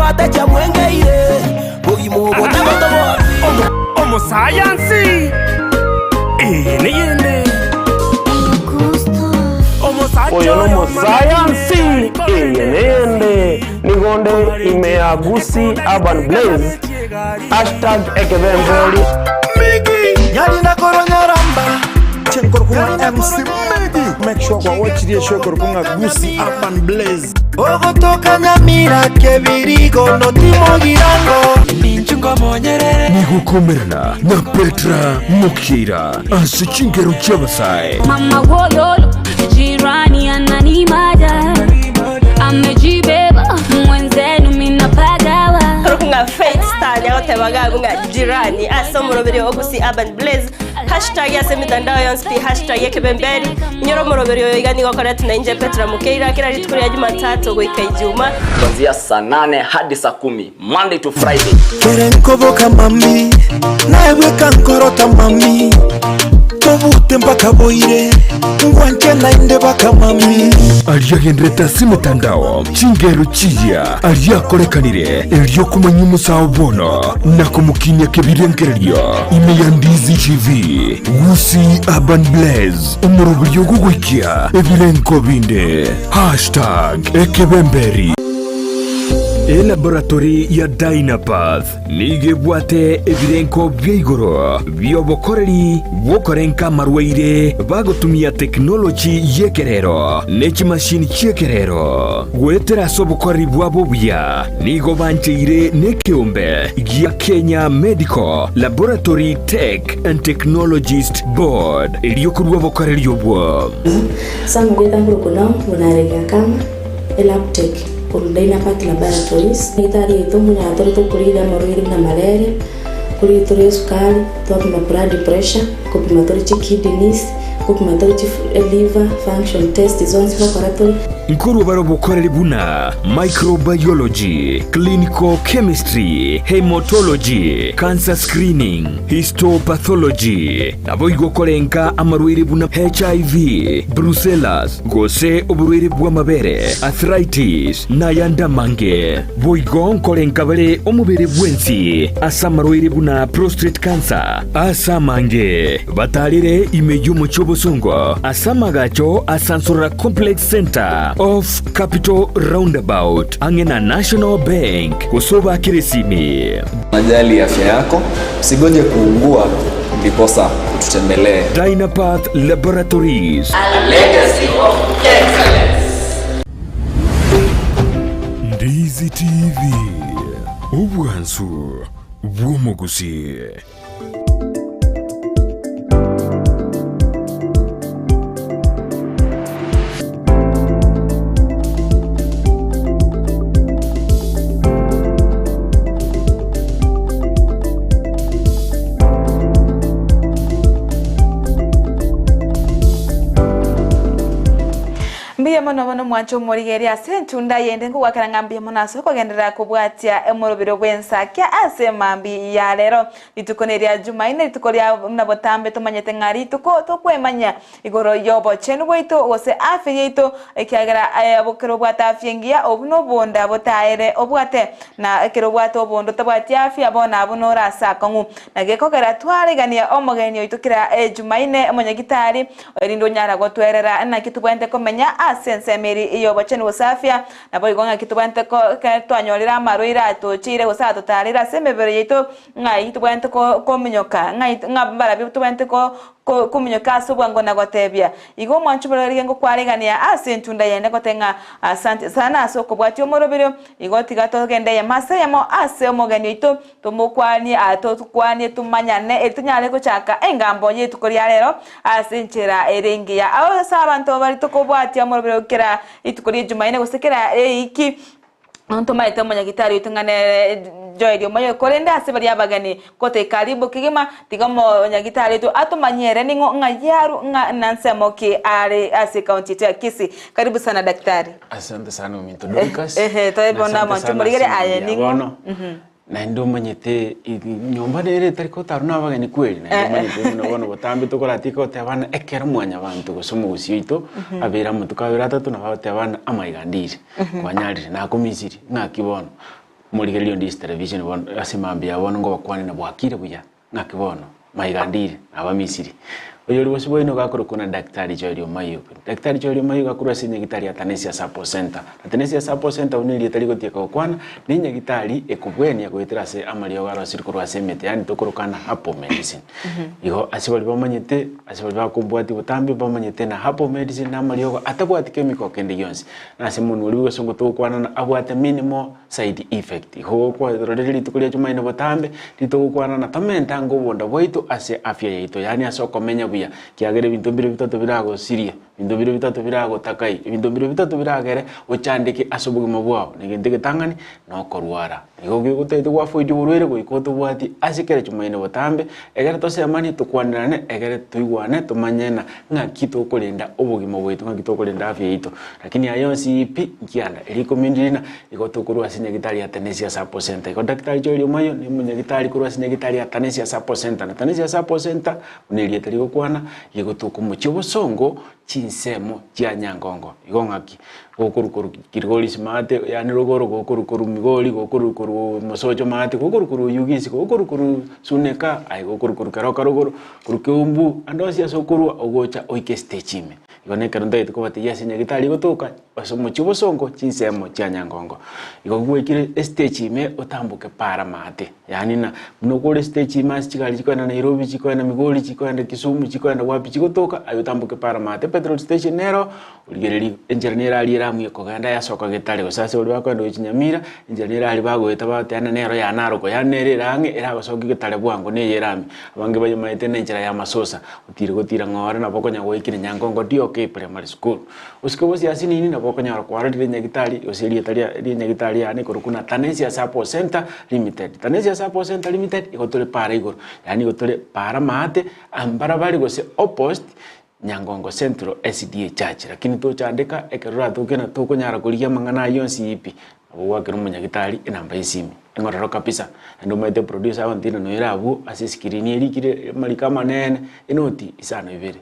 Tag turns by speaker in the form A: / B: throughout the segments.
A: Chiabwate chiamwengeire, bogima obo tagotoboa.
B: Omosayansi, eye neyende.
C: Oyo nomosayansi, eye neyende. Nigo nde ime ya Gusii Urban Blaze, hashtag ekebemberi.
D: Chenkorokwa MC Medi. Make sure kwa watch show ekorokwa ng'a Gusii Urban Blaze.
A: Ogotoka Nyamira kebirigo notimogirango
E: Nigokomerana na Petra Mokira ase chingero chi'abasae.
F: Mama wololo, jirani ananimada, amejibeba mwenzenu minapagawa.
G: Ng'a Faith Star nyagoteba gabu ng'a jirani ase omoroberi o Gusii Urban Blaze hashtag ase emitandao yonsi pi hashtag ekebemberi inyore omoroberi oyo iga nigo okoretwa na inche Petra Mokeira kera rituko ria Jumatatu goika Ijuma.
H: Kuanzia saa nane hadi saa kumi Monday to Friday.
A: Kere nkoboka mami, naebweka nkorota mami, tobute mpaka boire, ngwanche naende baka mami.
E: Aria agenderete ase emetandao, chingero chiya aria akorekanire, erio komanya omosao bono na komokinia kebirengererio ime ya Ndizi TV, Gusii Urban Blaze, omoroberio ogogoikia ebirengo binde. Hashtag ekebemberi. Elaboratory ya Dynapath nigo ebwate ebirenko bia igoro bi'obokoreri bw'okorenka amarwaire bagotumia tekinoloji y'ekerero ne chimashini chi'ekerero. Goetera ase obokoreri bwabo obuya nigo bancheire nekeombe gia Kenya Medical Laboratory Tech and Technologist Board erio korua obokoreri obwo.
I: Ase amarieta nkorokwa Naomi buna Aregeakama, Elabtech, korwa Dynapath Laboratories. Egetari yaito nkonyara tore tokorigia amarwaire buna malaria, korigia tore esukari, twapima blood pressure, kopima tore chikidneys, kopima tore chi liver function test zonsi ngokora tore.
E: Nkorwa bare obokoreri buna microbiology, clinical chemistry, haematology, cancer screening, histopathology, Naboigo korenka amarwaire buna HIV, brucellas, gose oborwaire bw'amabere, arthritis, na ayande amange. Boigo nkorenka bare omobere bwensi ase amarwaire buna prostate cancer ase amange. Batarere ime y'omochie obosongo ase amagacho a Sansorora Complex Centre off Capital Roundabout ang'e na National Bank gose obakere esimi.
J: Unajali afya yako, usigoje kuugua ndiposa ututembelee.
E: Dynapath Laboratories.
H: A legacy of excellence.
E: Ndizi TV, obwansu bw'omogusii.
K: Mbuya mono bono mwanche omorigereria ase entunda yende nkogwakera ng'a mbuya mono ase okogenderera kobwatia omorobero bw'ensakia ase emambi ya rero. Rituko neria Jumaine, rituko ria buna botambe tomanyete ng'a rituko tokwemanyia igoro y'obochenu bwaito gose afya yaito, ekiagera aye ekero obwate afya engiya obwo nobonda botaere obwate, na ekero obwate obonda otabwati afya bono abwo nore ase akong'u. Na gekogera twaregania omogeni oito kera Ejumaine omonyagitari, erinde onyara gotwerera naki tobwenerete komenya ase ensemo eria y'obochenu gose afya, Naboigo ng'aki tobwenerete ko ekero twanyorire amarwaire atocheire gose atotareire ase emebere yaito, ng'ai tobwenerete ko kominyoka, ng'ai ng'a mbarabio tobwenerete ko ko kominyoka ase obwango na gotebia. Igo omwancho bororige ngokwaregania ase entunda yane goteba ng'a asante sana ase okobwatia omoroberio, igo tiga togende eyemo ase eyemo ase omogeni oito, Tomokwanie aa tokwanie tomanyane eri tonyare gochaka engambo y'rituko ria rero ase enchera ere engiya. Ao ase abanto baria tokobwatia omorobero kera rituko ria Jumaine gose kera eiki, ntomaete omonyagitari oito ng'a nere Joel Omoyo, korende ase baria abageni goteba karibu kegima, tiga omonyagitari oito atomanyie ere ning'o ng'ai arwe ng'a na nsemo ki are ase ecounty yaito ya Kisii. Karibu sana daktari.
L: Asante sana ominto Dorcas.
K: Ehe,
L: Na
K: tobe bono
L: asante
K: abanto
L: sana
K: morigere
L: ase
K: aye
L: mambia
K: ning'o.
L: bono. Naende omanyete nyomba nere etari gotarwa na abageni kweri, naende omanyete buna bono botambe tokoratige gotebana ekero mwanyabanto gose omogusii oito abeire amatuko abere atato nabo agotebana amaiga ndire, kwanyarire nakomisiri, ng'aki bono. Omorigereria onde ase television bono ase mambia ya bono ngobakwane na bwakire buya, ng'aki bono, maiga ndire, naba Misiri. Oyori bosio bwaino iga akorokwa na Daktari Joel Omayio. Daktari Joel Omayio iga akorwa ase enyagitari ya Tanesia Support Center. Na Tanesia Support Center buna erieta rigotieka gokwana, ne enyagitari ekobwenia goetera ase amariogo arosire korwa ase emete, yaani tokorokana herbal medicine. Igo ase baria bamanyete, ase baria bakombwatia botambe bamanyete na herbal medicine na amariogo atabwati chemical kende gionsi. Na ase omonwa oria bw'egesongo togokwana na abwate minimal side effect. Igo gokwarorire rituko ria Jumaine botambe, ritogokwana na tomente ange obonda bwaito ase afya yaito, yaani ase okomenya buya, kiagera ebinto mbire bitato biragosirie, ebinto mbire bitato biragotakai, ebinto mbire bitato biragere ochandeke ase obogima bwao, na egento egetang'ani nokorwara. Igo gigotagete gwafoidia oborwaire goika otobwatie ase kera Jumaine botambe, egere tosemanie, tokwanerane, egere toigwane, tomanye na ng'aki tokorenda obogima bwaito, ng'aki tokorenda afya yaito. Lakini aya onsi pi, nkianda, erikomi ndirina, igo tokorwa ase nyagitari ya Tenesia Support Center. Igo Daktari Joel Omayio ne omonyagitari korwa ase nyagitari ya Tanesia Support Center. Na Tanesia Support Center, buna erieta rigokwana, igo tokomochia obosongo chinsemo chia Nyangongo. Igo ng'aki, gokorwa korwa Kilgoris maate, yaani rogoro, gokorwa korwa Migori, gokorwa korwa Mosocho maate, gokorwa korwa Oyugis, gokorwa korwa Suneka, aye gokorwa korwa Keroka rogoro, korwa Keumbu, ande onsi ase okorwa ogocha oike estage ime. Igo nekero ntagete kobatebia ase nyagitari gotoka ase omochie obosongo chinsemo chia Nyangongo. Igo gwaikire estage ime otamboke para maate, yaani na buna okore estage ime ase chigari chikoenda Nairobi, chikoenda Migori, chikoenda Kisumu, chikoenda wapi chigotoka, aye otamboke para maate petrol station nero origereria enchera nere aria eramu ekogenda yasoka Getare gose ase baria bakoenda gochia Nyamira, enchera nere aria bagoeta bagoteana nero ya Narok yaani nere ere ang'e eragosokia Getare bwango neye erami. Abange bayemaete na enchera ya masosa. Otire gotira ng'ore nabo okonya gwaikire Nyangongo DOK Primary School. Osike bosio ase nini nabo okonyora kwarorire nyagitari gose erieta ria ria nyagitari yane ekorokwa na Tanesia Support Center Limited. Tanesia Support Center Limited igo tore para igoro, yaani igo tore para maate ambarabare gose opposite Nyangongo Central SDA Church. Lakini tochandeka ekero oratoke na tokonyara korigia amang'ana ayio onsi pi, nabo gwakera omonyagitari enamba ya esimi. Eng'ororo kabisa, naende omanyete producer agontira noyo abwo ase escreen erikire amariko amanene, enoti isano ibere,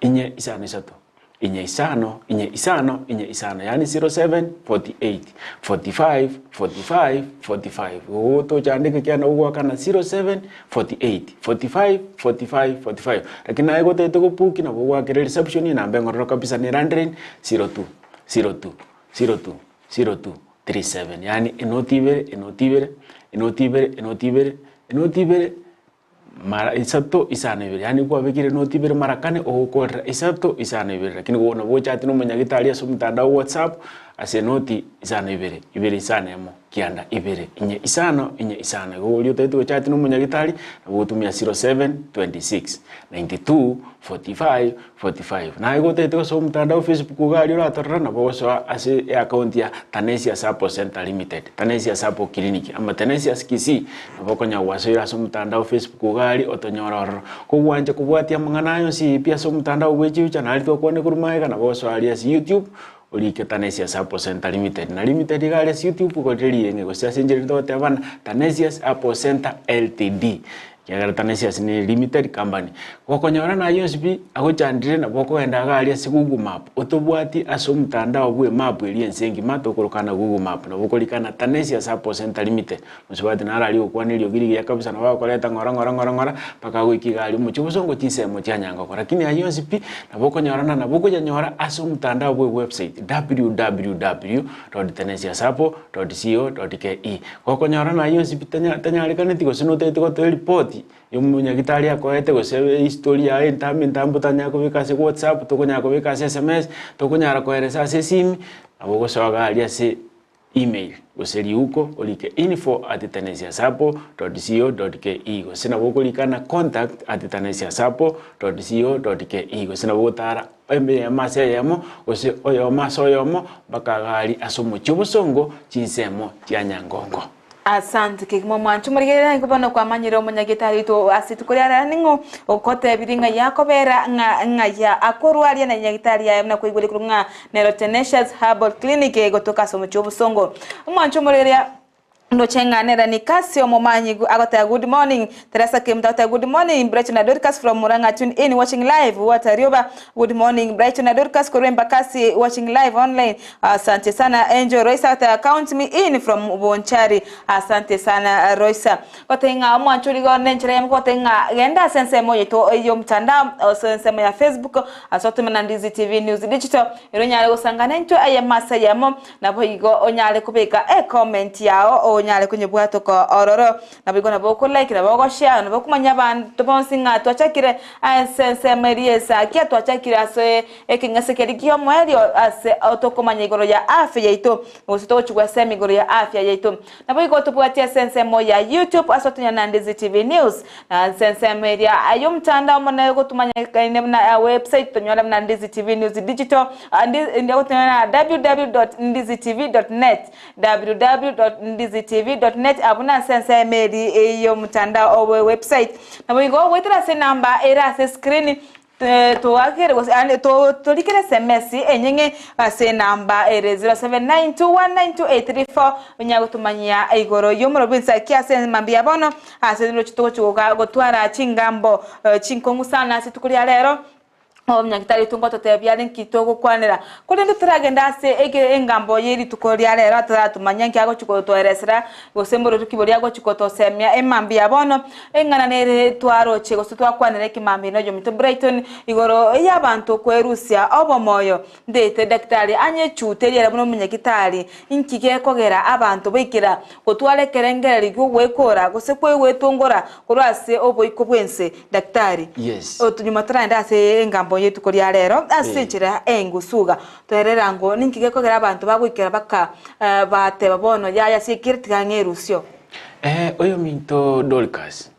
L: inye isano isato, inye isano, inye isano, inye isano, yaani 07 48 45 45 45. Igo tochandeke ekiagera nabo ogoakana 07 48 45 45 45. Lakini naye gotagete gobuki nabo ogoakera reception enamba eng'ororo kabisa ne landline 02 02 02 02 37 yaani enoti ibere enoti ibere enoti ibere enoti ibere enoti ibere mara isato isano ibere yaani kwabekire enoti ibere mara kane ogokorera isato isano ibere lakini bono gochati na omonyagitari ase omotandao whatsapp ase enoti isano ibere ibere isano emo kianda ibere inye isano inye isano igo oria otagete gochati na omonyagitari nabo ogotumia 07 26 92 45 45. Naye gotagete gosoa omotandao Facebook iga aria oratorora nabo ogosoa ase eaccount ya Tanesia Sacco Center Limited, Tanesia Sacco Clinic ama Tenesias Kisii nabo okonya gwasoire ase omotandao Facebook iga aria otonyore ororo. Kogwancha kobwatia amang'ana aya onsi pi ase omotandao bwe chibicha naria twakwane korwa magega nabo ogosoa aria ase YouTube orike Tanesias Sacco Center Limited na Limited iga aria ase YouTube ogorire rieng'e gose ase enchera togoteba Tanesias Sacco Center Ltd. Ekiagera Tanesias ne limited company. Gokonyora naye onsi pi agochandire nabo okogenda iga aria ase Google map otobwatie ase omotandao bwe emap eria ense engima tokorokana Google map nabo okorikana Tanesias Apple Center Limited. Mosubati naro aria ogokwana eriogi rigiya kabisa nabo agokoreta ng'ora ng'ora ng'ora ng'ora mpaka agoike iga aria omochie obosongo chinsemo chia Nyangogo. Lakini ayio onsi pi nabo okonyorana nabo okoyanyora ase omotandao bwe website www dot tenesiasapple dot co dot ke. Gokonyora naye onsi pi tanya tanyarekaneti gose notagete gotoa eripoti ya omonyagitari akoete gose ehistory yaye entambe entambe otanyara kobeka ase whatsapp, tokonyara kobeka ase sms, tokonyara koeresa ase esimi, nabo ogosoa iga aria ase email gose riuko orike info at tenesiasapple dot co dot ke gose nabo okorika na contact at tenesiasapple dot co dot ke gose nabo ogotara Eyemo ase eyemo, gose oyomo ase oyomo, mpaka gari ase omochie obosongo chinsemo chia nyangongo.
K: Asante kegima omwancho morigereria nigo bono kwamanyire omonyagetari oito ase rituko ria rero ning'o ogotebirie ng'a yakobera ng'a ng'a ya akorwaria na nyagetari yaye buna koigwa rikuru ng'a nero Tenacious Herbal Clinic egotoka ase omochie obosongo. Omwancho omorigereria. Ndoche ng'a nere Nikasi omomanyi agoteba good morning Teresa Kemuta agoteba good morning Brighton na Dorcas from Murang'a tune in watching live what Rioba good morning Brighton na Dorcas korwa Embakasi watching live online asante sana Angel Roysa agoteba count me in from Bonchari asante sana Roysa goteba ng'a omwancho igo nenchera eyemo goteba ng'a genda ase ensemo yaito yomtandao ase ensemo ya Facebook ase otomena na Ndizi TV News Digital ere onyare gosanga naintwe eyemo ase eyemo Naboigo onyare kobeka ecomment yao onyare konyebwatoka ororo. Naboigo nabo okolike, nabo ogoshare, nabo okomanyia abanto bonsi ng'a twachakire ase ensemo eria y'esakia, twachakire ase ekeng'ese keria ki'omoerio ase tokomanya igoro ya afya yaito, gose togochia gwesemi igoro ya afya yaito. Naboigo tobwatie ase ensemo ya YouTube ase otonya na Ndizi TV News, na ase ensemo eria y'omotandao omonene gotumanyekaine buna website tonyore buna Ndizi TV News Digital, gotumia na www.ndizitv.net, www.ndizitv.net, abwo nase ensemo eria y'omotandao obe website. Naboigo goetera ase enamba ere ase screen Toakere gose yaani torikere sms enyeng'e ase enamba ere 0792192834 onya gotomanyia igoro y'omorobio bw'ensa ki ase mambia bono ase roche togochi gotwara chingambo chinkong'u sana ase rituko ria rero omonyagitari oito ngototebia are nki togokwanera korende toragende ase engambo ye rituko ria rero ataratomanyia nki agochi gotoeresera gose mborori ki boria agochi gotosemia emambia bono Eng'ana nere twaroche gose twakwanera ekemambia noyominto Brighton igoro y'abanto kwerusia obomoyo. Ndete daktari anyechute riera buna omonyagitari, inki gekogera abanto baikera gotwara ekerengererio gi'ogwekora gose kwegwetongora korwa ase oboiko bw'ense? Daktari,
L: Yes.
K: nyuma toraende ase engambo y'etuko ria rero ase
L: Eh.
K: enchera engusuga, toerera ngo ninki gekogera abanto bagoikera baka bateba bono yaya ase ekere tiga ng'erusio.
L: Eh, oyominto Dorcas,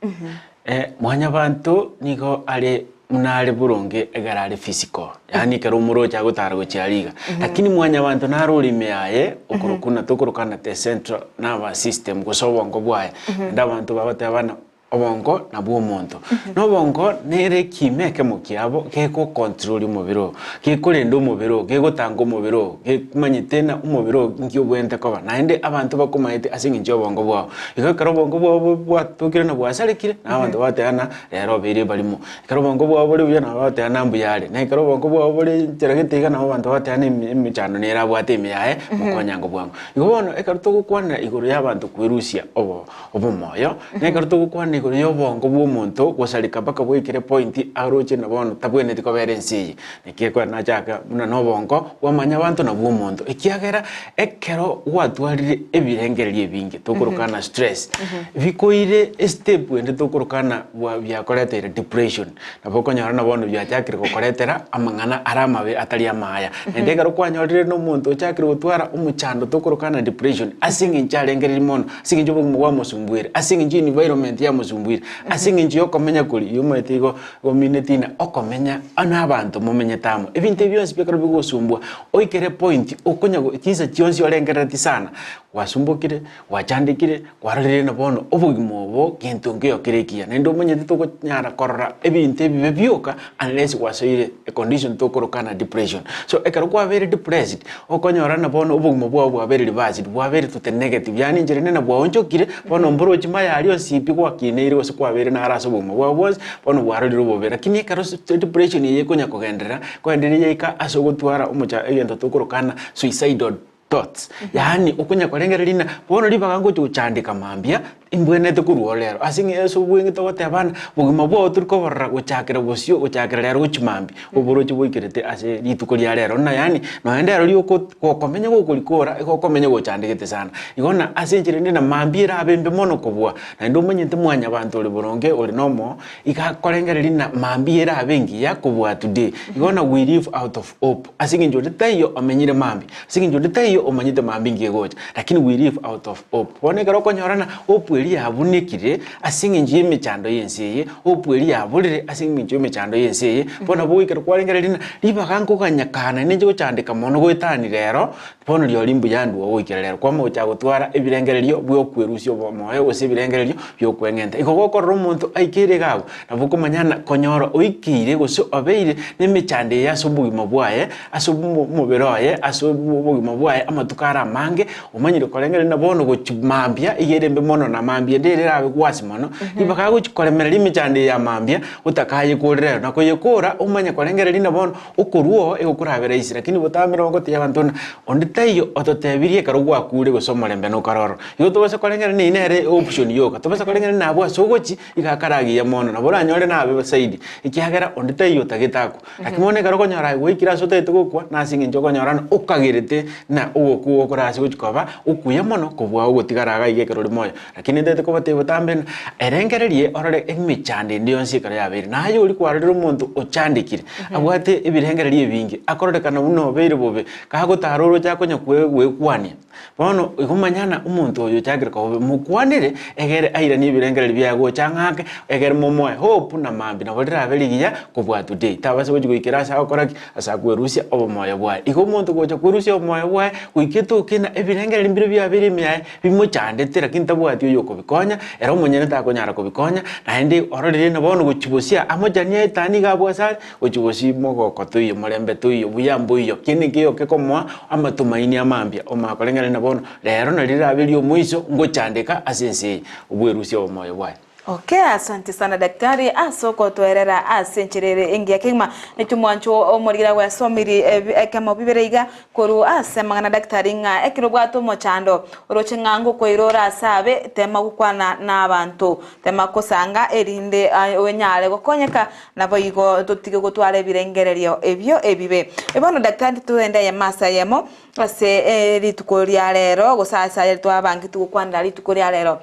L: eh, mwanyabanto nigo are buna are boronge ekero are physical, yaani ekero omoroche agotara gochia aria iga. Lakini mwanyabanto naro ore ime yaye, okorokwa na tokorokana na the central nervous system gose obongo bwaye. Naende abanto bagoteba buna obongo nabwo omonto. Na obongo nere ekiimo ekemo kiabo gegocontrol omobere oo, gekorenda omobere oo, gegotanga omobere oo, gekomanyete na omobere oo nki obwenerete koba. Naende abanto bakomaete ase eng'encho ya obongo bwao. Igo ekero obongo bwao bo bwatokire na bwasarekire, na abanto bagoteba ng'a rero obeire ebarimo. Ekero obongo bwao bore buya nabo bagoteba ng'a mbuya are. Na ekero obongo bwao bore nchera gete iga nabo abanto bagoteba ng'a emi emechando nere abwate ime yaye, mokonyango bwango. Igo bono ekero togokwanera igoro ya abanto kwerusia obo obomoyo, na ekero togokwana igoro y'obongo bw'omonto gosareka mpaka bwaikire point aroche na bono tabwenereti kobera ense eye. Naki ekero nachaka buna na obongo bwamanya abanto na bw'omonto ekiagera ekero gwatwarire ebirengererio ebinge tokorokana stress, bikoire estep ende tokorokana bwa biakoreteire depression. Nabo okonyora na bono biachakire gokoretera amang'ana are amabe atari amaya. Naende ekero kwanyorire na omonto ochakire gotwara omochando tokorokana depression ase eng'encho arengereiri mono, ase eng'encho obogima bwamosumbuire, ase eng'encho environment yamosumbuire, ase eng'encho yokomenya koria, igo omanyete igo omineti ng'a okomenya na abanto momenyete amo. Ebinto ebi bionsi pi ekero bigosumbua, oikere point okonya go chinsa chionsi orengerereti sana, gwasumbokire, gwachandekire, kwarorire na bono obogima obo gento nkeiyo kere ekiya. Naende omanyete tokonyara korora ebinto ebibe bioka unless gwasoire econdition tokoroka na depression. So ekero kwabeire depressed, okonyora na bono obogima bwao bwabeire reversed, bwabeire to the negative, yaani enchera ende na bwaonchokire, bono mborochi maya aria onsi pi gwakineire gose kwabeire naro ase obogima bwao bwonsi, bono bwarorire obobe. Lakini ekero depression eye ekonya kogenderera, kogenderera yaika ase ogotwara omocha egento tokoroka na suicidal thoughts, yaani okonya korengereria ng'a bono ribaga ngocha gochandeka mambia, imbwenerete korwa oo rero. Ase ng'a ase obweng'e togoteba ng'a bogima bwao tori koborora gochakera bosio gochakera rero gochia mambia, oboroche boikerete ase rituko ria rero buna yaani nonye ndero rioko gokomenya gokorikora igo okomenya gochandegete sana. Igo na ase enchera ende na mambia erabe embe mono kobua, naende omanyete mwanyabanto ore boronge ore na omoo, iga akorengereria ng'a mambia erabe engiya kobua today. Igo na we live out of hope, ase eng'encho onde taiyo omenyire mambia. Ase eng'encho onde taiyo omanyete mambia inki egocha, lakini we live out of hope. Bono ekero okonyorana hope eria yabunekire ase eng'encho y'emechando y'ense eye, hope eria yaborire ase eng'encho y'emechando y'ense eye, bono nabo goikera kwarengereria ng'a ribaga nkoganya kana ninche gochandeka mono goetania rero, bono rirorio mbuya ndwo goikera rero. Kwama gochaka gotwara ebirengererio bia okwerusia obomoyo gose ebirengererio bia okweng'enta. Igo gokorora omonto aikeire iga abwo, nabo okomanya ng'a konyora oikeire gose obeire nemechando eye ase obogima bwaye, ase omobere oye, ase obogima bwaye. amatuko are amange, omanyire korengereria na bono gochia mambia iga ere embe mono na mambia ende ere erabe gwasi mono, ribaga agochia koremereria emechando eye ya mambia, otakayekorera ero. Na koyekora, omanye korengereria na bono okorwa oo egokorabera rahisi, lakini botambe nabo ngotebia abanto buna onde taiyo ototebirie ekero gwakure gose omorembe nokare ororo. Igo tobasa korengereria na eyio nere option yoka, tobasa korengereria nabwo ase ogochia, iga akaragiya mono, nabo oranyore nabe zaidi, ekiagera onde taiyo otagete akwe. Lakini bono ekero okonyora aye gwaikire ase otagete gokwa, nase eng'encho okonyora ng'a okagerete na ogokwa gokore ase gochia koba okuya mono kobua ogotigara iga iga ekero ore moyo. Lakini ntagete kobatebia botambe ng'a erengererie orore emechando ende yonsi ekero yabeire. Naye oria kwarorire omonto ochandekire, abwate ebirengererio ebinge, akororekana buna obeire bobe, kagotara oroche akonya kwe gwekwania. Bono igo manya ng'a omonto oyo ochakire koba bobe, mokwanere egere airanie ebirengererio biaye gocha ng'ake, egere momoe hope na mambia nabo rirabe rigiya kobua today. Tabasa gochia goikera ase agokora ki? Ase akwerusia obomoyo bwaye. Igo omonto gocha kwerusia obomoyo bwaye, goika etoke ng'a ebirengererio mbire biabeire ime yaye bimochandete lakini tabwati oyokobikonya, ere omonyene takonyara kobikonya, naende ororire ng'a bono gochia bosia amochanie aetanie iga abwo asare, Gochia gosii mogoko toiyo, morembe toiyo, buya mboiyo, kende nkeiyo kekomoa amatumaini amambia, omanye koreng'ana na bono, rero nario rirabe ri'omoiso ngochandeka ase ense eye, obwerusia obomoyo bwaye.
K: Okay, asante sana daktari ase okotoerera ase enchera ere engiya kegima. Naki omwancho omorigera gwasomiri ekemo bibere iga korwa ase amang'ana daktari ng'a ekero obwate omochando oroche ng'a ngokoira ore ase abe tema gokwana na abanto tema kosanga erinde onyare gokonyeka Naboigo totige gotwara ebirengererio ebio ebibe. Bono daktari togende eyemo ase eyemo ase rituko ria rero gose ase aya twabangete gokwanera rituko ria rero.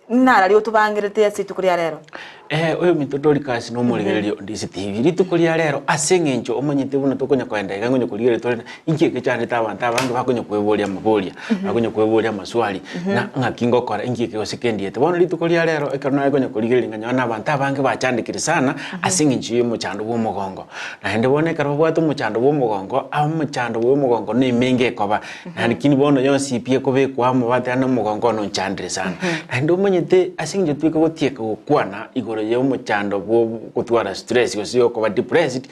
K: Nara otobangerete ase rituko ria rero?
L: Oyominto Doricas na omorigereria o Ndisi TV, rituko ria rero ase eng'encho omanyete buna tokonya koenda iga ngonya korigereria tore inki egechandete abanto abange bakonya kweboria amaboria, bakonya kweboria amaswali, na ng'aki ngokora, inki eke gose kendiete. Bono rituko ria rero ekero naye konya korigereria nganyora na abanto abange bachandekire sana ase eng'encho ya omochando bwa omogongo. Naende bono ekero babwate omochando bwa omogongo, omochando bwa omogongo na emenge ekoba, lakini bono yonsi pi ekobekwa amo bateba na omogongo one onchandire sana. Naende omanyete ase eng'encho tweka gotieka gokwana igoro ya omochando bwa ogotwara stress gose okoba depressed,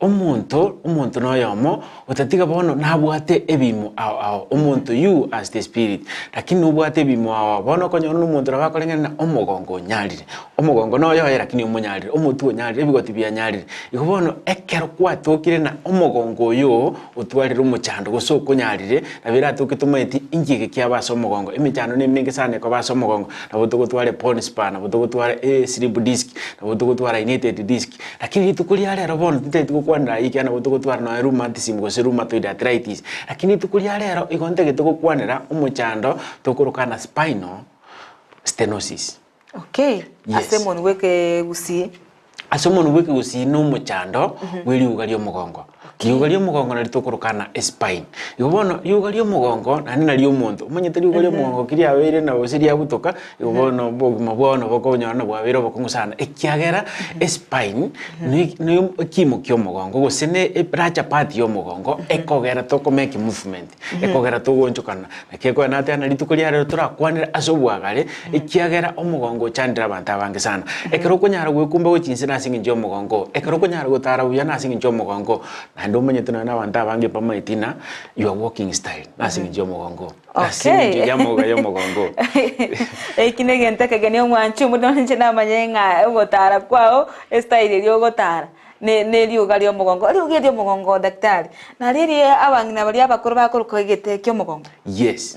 L: Omonto, omonto noyomo, otatiga bono nabwate ebimo ao ao, omonto you as the spirit, lakini nobwate ebimo ao ao, bono okonyora na omonto nabo akoreng'ana na omogongo onyarire, omogongo noyoye lakini omonyarire, omotwe onyarire, ebigoti bianyarire. Igo bono ekero kwatokire na omogongo oyo oo otwarire omochando gose okonyarire, nabo eratoke tomaeti inki eke kiaba ase omogongo, emechando na emenge sana ekoba ase omogongo, nabo togotwara epone spa, nabo togotwara eslip disc, nabo togotwara herniated disc. Lakini rituko ria rero bono tintageti gokwanera ayio ekiagera nabo togotwara nonya rheumatism gose rheumatoid arthritis, lakini rituko ria rero igo ntagete gokwanera omochando tokoroka na spinal stenosis.
K: Okay,
L: Yes.
K: ase omonwe bwa ekegusii.
L: Ase omonwe bwa ekegusii na omochando bwe riuga ria omogongo. Riuga ria omogongo nario tokoroka na espine. Igo bono riuga ria omogongo naende nario omonto, omanyete riuga ria omogongo ki riabeire na gose riabutoka, igo bono obogima bwao nabo okonyora na bwabeire obokong'u sana ekiagera espine ne ne ekimo kia omogongo gose ne larger part ya omogongo ekogera toko make movement, ekogera togoonchokana. Naki ekogera nateba na rituko ria rero torakwanere ase obwagare, ekiagera omogongo ochandire abanto abange sana. Ekero okonyara gwekumba gochia inse nase eng'encho ya omogongo oo, ekero okonyara gotara buya nase eng'encho ya omogongo oo, naende omanyete nonya na abanto abange mbamaeti ng'a your walking style nase eng'encho ya omogongo oo. Ase eng'encho ya amauga ya omogongo oo.
K: Eki negento ekegeni omwanchi omonto nonye inche namanyire ng'a ogotara kwao, estyle eria ogotara. ne nerioga ri'omogongo. Erioga eri ri'omogongo daktari, nario eria abang'ina baria abakoro bakoroka egete ki'omogongo.
L: Yes.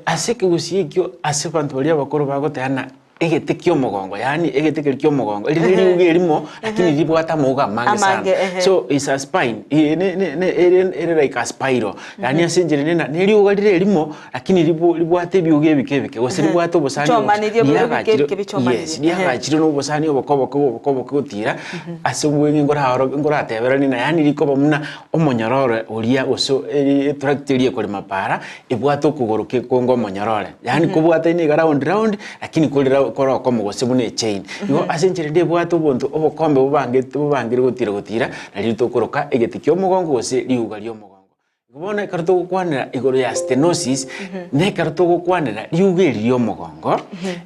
L: Ase ekegusii ekio, ase abanto baria abakoro bagoteba ng'a egete ki'omogongo, yaani egete keria ki'omogongo, eri nerioga erimo, lakini ribwate amauga amange sana.
K: Amange, ehe.
L: So is a spine, eye ne ne ne ere ere like a spiral, yaani ase enchera ere na nerioga rire erimo, Lakini ribu ribwate ebiogi ebike ebike, gose ribwate obosani obo-
K: Bichomanirie buna ebike
L: riagachire
K: ebike bichomanirie.
L: yes, riagachire na obosani oboke oboke oboke oboke gotira ase obweng'e nkoraro nkorateberanie na yaani rikoba buna omonyororo oria gose eri etractor eria ekorema para, ebwate okogoro ke konga omonyorore. Yaani kobwataine iga round round, lakini kore rao kore okomo gose buna echain. Igo ase enchera ende ebwate obonto obokombe bobangete bobangire gotira gotira, nario tokoroka egete kia omogongo gose riuga ria omogongo. Bono ekero togokwanera igoro ya stenosis, na ekero togokwanera riuga eri ri'omogongo,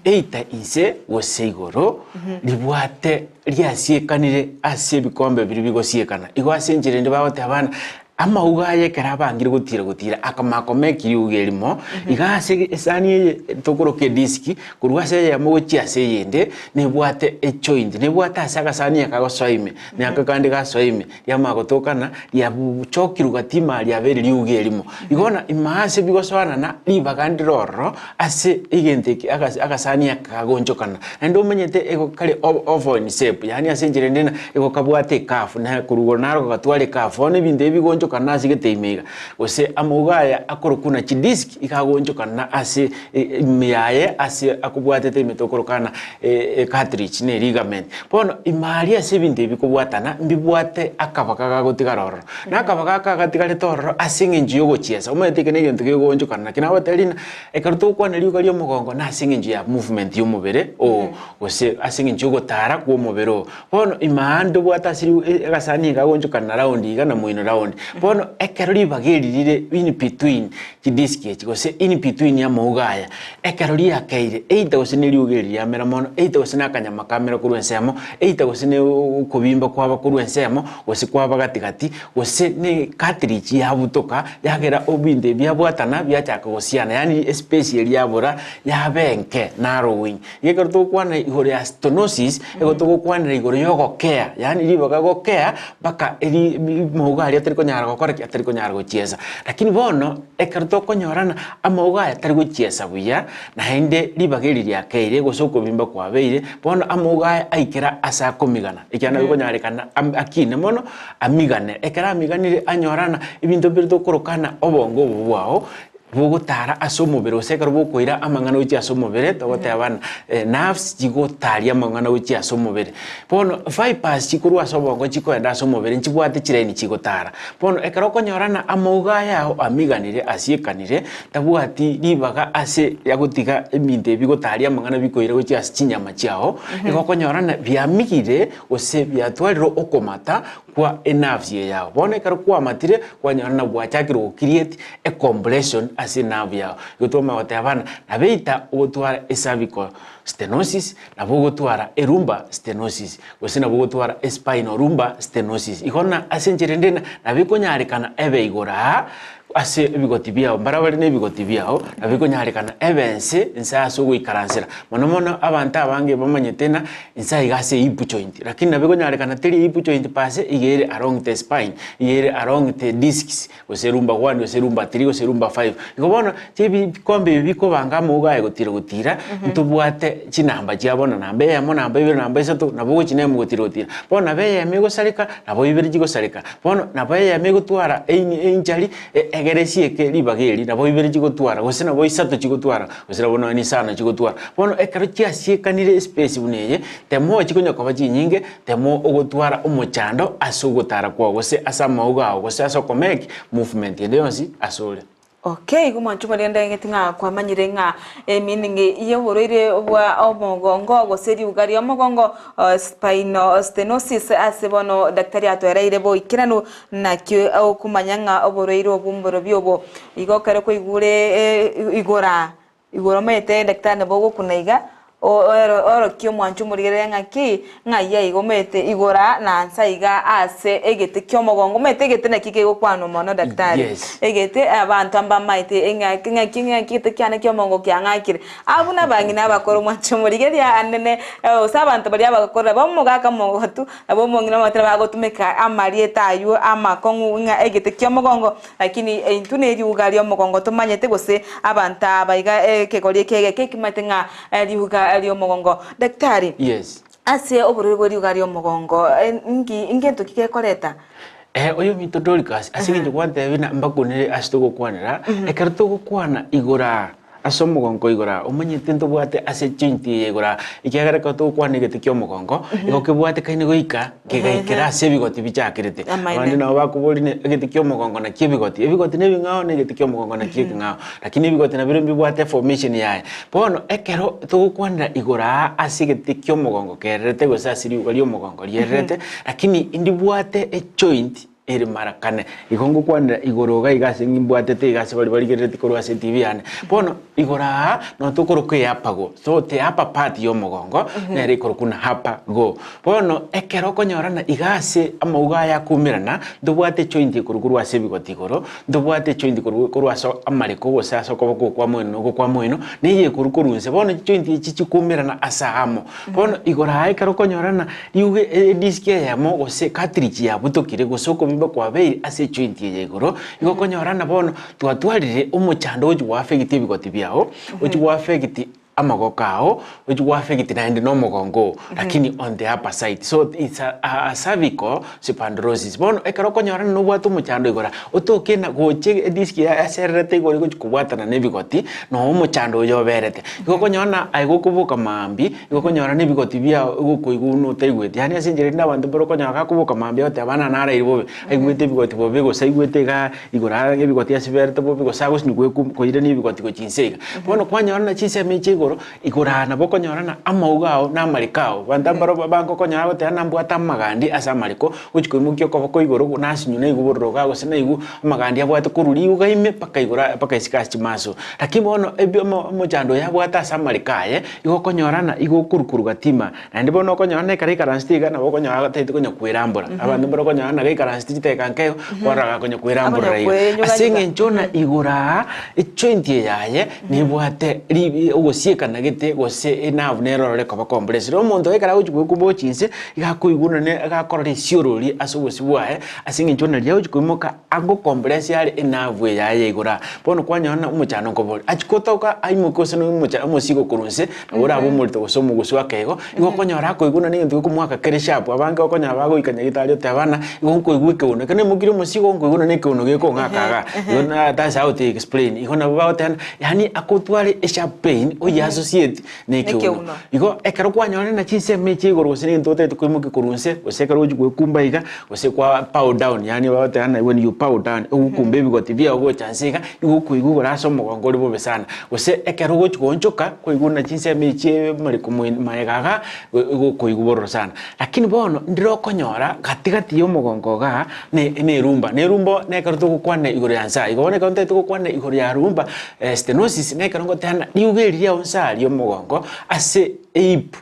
L: either inse gose igoro, ribwate riasiekanire ase ebikombe biria bigosiekana. Igo ase enchera ende bagoteba bana. Amauga aya ekero abangire gotira gotira akamakoma ekiriuga erimo, iga ase esani eye tokoroka edisiki, korwa ase eyemo gochia ase eyende, nebwate ejoint, nebwate ase agasani aka gagosoa ime, na aka kande gasoa ime, riamanya gotokana riabuchokirwe gati ime aria riabeire riuga erimo. Igo bono ime ase bigosoanana ribaga ndire ororo ase egento eke agasi agasani aka kagonchokana. Naende omanyete ego kare oval in shape, yaani ase enchera ende ng'a igo kabwate ekafu, na korwa igoro naro gagatwara ekafu. Bono ebinto ebi bigonchokana ase gete ime iga, gose amauga aya akorokwa na chidisk iga agonchokana ase ime yaye ase akobwatete ime tokoroka ng'a ecartilage na eligament. Bono ime aria ase ebinto ebi bikobwatana mbibwate akabaga gagotigara ororo, na akabaga aka gatigarete ororo ase eng'encho ya ogochiesa, omanyete eke na egento kegoonchokana naki nagotebirie ng'a Ekero togokwana rioka ri'omogongo nase eng'encho ya movement y'omobere oo, gose ase eng'encho y'ogotara kw'omobere oo. Bono ime aa ntobwate ase agasani iga agonchokana na round iga na moino round. Bono ekero ribaga eri rire in between chidisk echi gose in between amauga aya, ekero riakeire either gose ne rioga eri riamera mono, either gose na akanyama kamera korwa ensemo, either gose ne okobimba kwaba korwa ensemo, gose kwaba gati gati, gose ne cartilage yabutoka, yagera ebinto ebi biabwatana biachaka gosiana, yaani espace eria yabora yaba enke narrowing. Iga ekero togokwana igoro ya stenosis, igo togokwanera igoro ya ogokea, yaani ribaga gokea mpaka eri amauga aria atari konyara gokora ki? Atari konyara gochiesa. Lakini bono, ekero tokonyorana amauga aya tari gochiesa buya, naende ribaga eri riakeire gose okobimba kwabeire, bono amauga aya aikera ase akomigana, ekiagera nabo ekonyarekana akine mono, Amigane. Ekero amiganire anyora ng'a ebinto mbire tokoroka ng'a obongo obo bwao bogotara ase omobere gose ekero bokoira amang'ana gochia ase omobere togoteba ng'a nerves chigotaria amang'ana gochia ase omobere. Bono fibers chikorwa ase obongo chikoenda ase omobere nchibwate chilaini chigotara. Bono ekero okonyora ng'a amauga aya ao amiganire asiekanire tabwati ribaga ase agotiga ebinto ebi bigotaria amang'ana bikoira gochia ase chinyama chiao, igo okonyora ng'a biamigire gose biatwarire okomata kwa enerves eye yao. Bono ekero kwamatire, kwanyora ng'a gwachakire go create a compression ase enerve yao. Igo twamanya goteba ng'a nabo eita ogotwara e cervical stenosis, nabo ogotwara e lumbar stenosis, gose nabo ogotwara e spinal lumbar stenosis. Igo na ase enchera ende ng'a nabo ekonyarekana ebe igoro aa ase ebigoti biao, mbara bare na ebigoti biao, nabo ekonyarekana ebe ense, ense ase ogoikaransera. Mono mono abanto abange bamanyete ng'a Inse aiga ase hip joint, lakini nabo ekonyarekana teri hip joint per se, iga ere along the spine, iga ere along the discs, gose lumbar one, gose lumbar three, gose lumbar five. Igo bono, ebikombe ebi bikobanga amauga aye gotira gotira, ntobwate chinamba chia bono, namba eyemo, namba ibere, namba isato, nabo ogochi name gotira gotira. Bono nabo eyemo egosareka, nabo ibere chigosareka, bono nabo eyemo egotwara einjury, egere esieke ribaga eri, nabo ibere chigotwara, gose nabo isato chigotwara. Gose nabo nonya nisano chigotwara. Bono ekero chiasiekanire espace buna eye, temo chikonya koba chinyinge, temo ogotwara omochando ase ogotara kwao, gose ase amauga ao, gose ase okomake movement ende yonsi ase ore.
K: Okay, igo mwancha omorende aing'eti ng'a kwamanyire ng'a emeaning y'oborwaire bwa omogongo gose riuga ri'omogongo spinal stenosis ase bono daktari atoereire boikeranu Naki okomanya ng'a oborwaire obwo mborobio obo? Igo ekero kwaigure igoro igoro omanyete daktari nabo ogokuna iga, oorokie omwancho omorigereria ng'aki, ng'ai aiga omanyete igoro aa na nsa iga ase egete kia omogongo, omanyete egete naki kegokwanwa mono daktari, egete abanto mbamaete ng'aki ng'aki ng'aki egete kiane kia omogongo kiang'akire. Abwo nabang'ina abakoro omwancho omorigereria anene, gose abanto baria abakoro nabo omogaka omogotu Nabo omong'ina omotere bagotumeka amarieta ayio amakong'u ng'a egete ki'omogongo, lakini intwe neriuga ri'omogongo tomanyete gose abanto aba iga ekegori eke egeke ekimanyete ng'a riuga ri'omogongo. Daktari,
L: Yes.
K: ase oborwaire bwe riuga ri'omogongo nki ngento ki gekoreta?
L: Eh, oyominto Dorcas, ase eng'encho gwantebia buna mbakunere ase togokwanera, ekero togokwana igoro aa, Ase omogongo igoro aa, omanyete ntobwate ase joint eye igoro aa, ekiagera ekero togokwana egete kia omogongo, igo kebwatekaine goika kegaikera ase ebigoti bichakerete.
K: Amaene.
L: Abande nabo bakoboria ne egete kia omogongo naki ebigoti, ebigoti na ebing'ao na egete kia omogongo naki ekeng'ao, lakini ebigoti nabirobio mbibwate eformation yaye. Bono ekero togokwanera igoro aa ase egete kia omogongo kererete gose ase riuga ria omogongo riererete, lakini ndibwate ejoint. ere mara kane. Igo ngokwanera igoro iga iga ase ngimbwatete iga ase baria barigereretie korwa ase etibi yane. Bono igoro aa noo tokorokwa eupper go. So the upper part ya omogongo nere ekorokwa buna upper go. Bono ekero okonyorana iga ase amauga aya akoumerana, ntobwate ejoint ekorwa korwa ase ebigoti igoro, ntobwate ejoint korwa korwa ase amareko gose ase okoboko okwa moino na okwa moino, na eye ekorwa korwa inse. Bono chijoint echi chikoumerana ase amo. Bono igoro aa ekero okonyorana riuge edisk eyemo gose cartridge yabutokire gose okobimba kwabeire ase ejoint eye igoro, igo okonyorana bono twatwarire omochando ogochi goaffect ebigoti biago, ochi goaffect amagoko ao, ochi goaffect naende na omogongo oo, lakini on the upper side. So it's a a cervical spondylosis. Bono ekero okonyorana nobwate omochando igoro aa, otoke na gocha edisk yasererete igoro egochi kobwatana na ebigoti, noo omochando oyo oberete. Igo okonyora na aye gokoboka maambia, igo okonyora na ebigoti biao ogokoigwa buna otaigweti. Yaani ase enchera rinde abanto mbare okonyora gakoboka maambia agoteba bana naraire bobe, aigwete ebigoti bobe gose aigwete igaa igoro aa ebigoti asiberete bobe gose agosinywa koirania ebigoti gochia inse iga. Bono kwanyora na chinsemo echi igoro, igoro aa nabo okonyora na amauga ao na amareko ao. Abanto mbaro bagokonyora bagoteba nambwate amagandi ase amareko, gochia koimokia okoboko igoro nasinywa naigwa bororo igaa gose naigwa amagandi abwate korwa riuga ime mpaka igoro aa mpaka isiko ase chimaso. Lakini bono ebi omo omochando oyo abwate ase amareko aye, igo okonyora ng'a igo okorwa korwa gatima. Naende bono okonyora na ekero aikaransete iga nabo okonyora atagete konya kwerambora. Abanto mbare okonyora na gaikaransete chidakika nke igo, kwarora gakonya kweramborera iga. Ase eng'encho ng'a igoro aa, ejoint eye yaye, nebwate ribi ogosiekana gete gose enerve nere orore koba compressed. Omonto ekero agochi goekumba gochia inse, iga akoigwa nonye iga akorora esiorori ase obosio bwaye, ase eng'encho ng'a riria agochi koimoka ago compress are enerve eye yaye ya igoro aa. Bono kwanyora ng'a omochando nkobori, achia gotoka aimoke gose na omocha omosigo korwa inse, nabo orabe omorito gose omogusu ake igo, igo okonyora akoigwa nonye egento gekomoaka kere sharp, abange okonyora bagoika nyagetari oteba ng'a igo nkoigwa ekeuno, ekero naimokirie omosigo nkoigwa nonye ekeuno gekong'aka igaa, igo na that's how they explain, igo nabo bagoteba ng'a yaani akotware esharp pain oyeassociate na ekeuno.
K: Ekeuno.
L: Igo ekero kwanyorire na chinsemo echi igoro gose na egento otagete koimokia korwa inse, gose ekero ogochi goekumba iga, gose kwa bow down yaani bagoteba ng'a when you bow down, ogokumba ebigoti biago gocha inse iga, igo okoigwa igoro ase omogongo ore bobe sana. Gose ekero ogochi goonchoka, kwaigwa buna chinsemo echi mariko maega igaa, igo okoigwa bororo sana. Lakini bono, ndire okonyora gati gati ya omogongo igaa, ne ne erumba, na erumba na ekero togokwana igoro ya nsa, igo bono ekero ntagete gokwana igoro ya rumba, stenosis, na ekero ngoteba ng'a riuga eri riao nsa ria omogongo ase ehip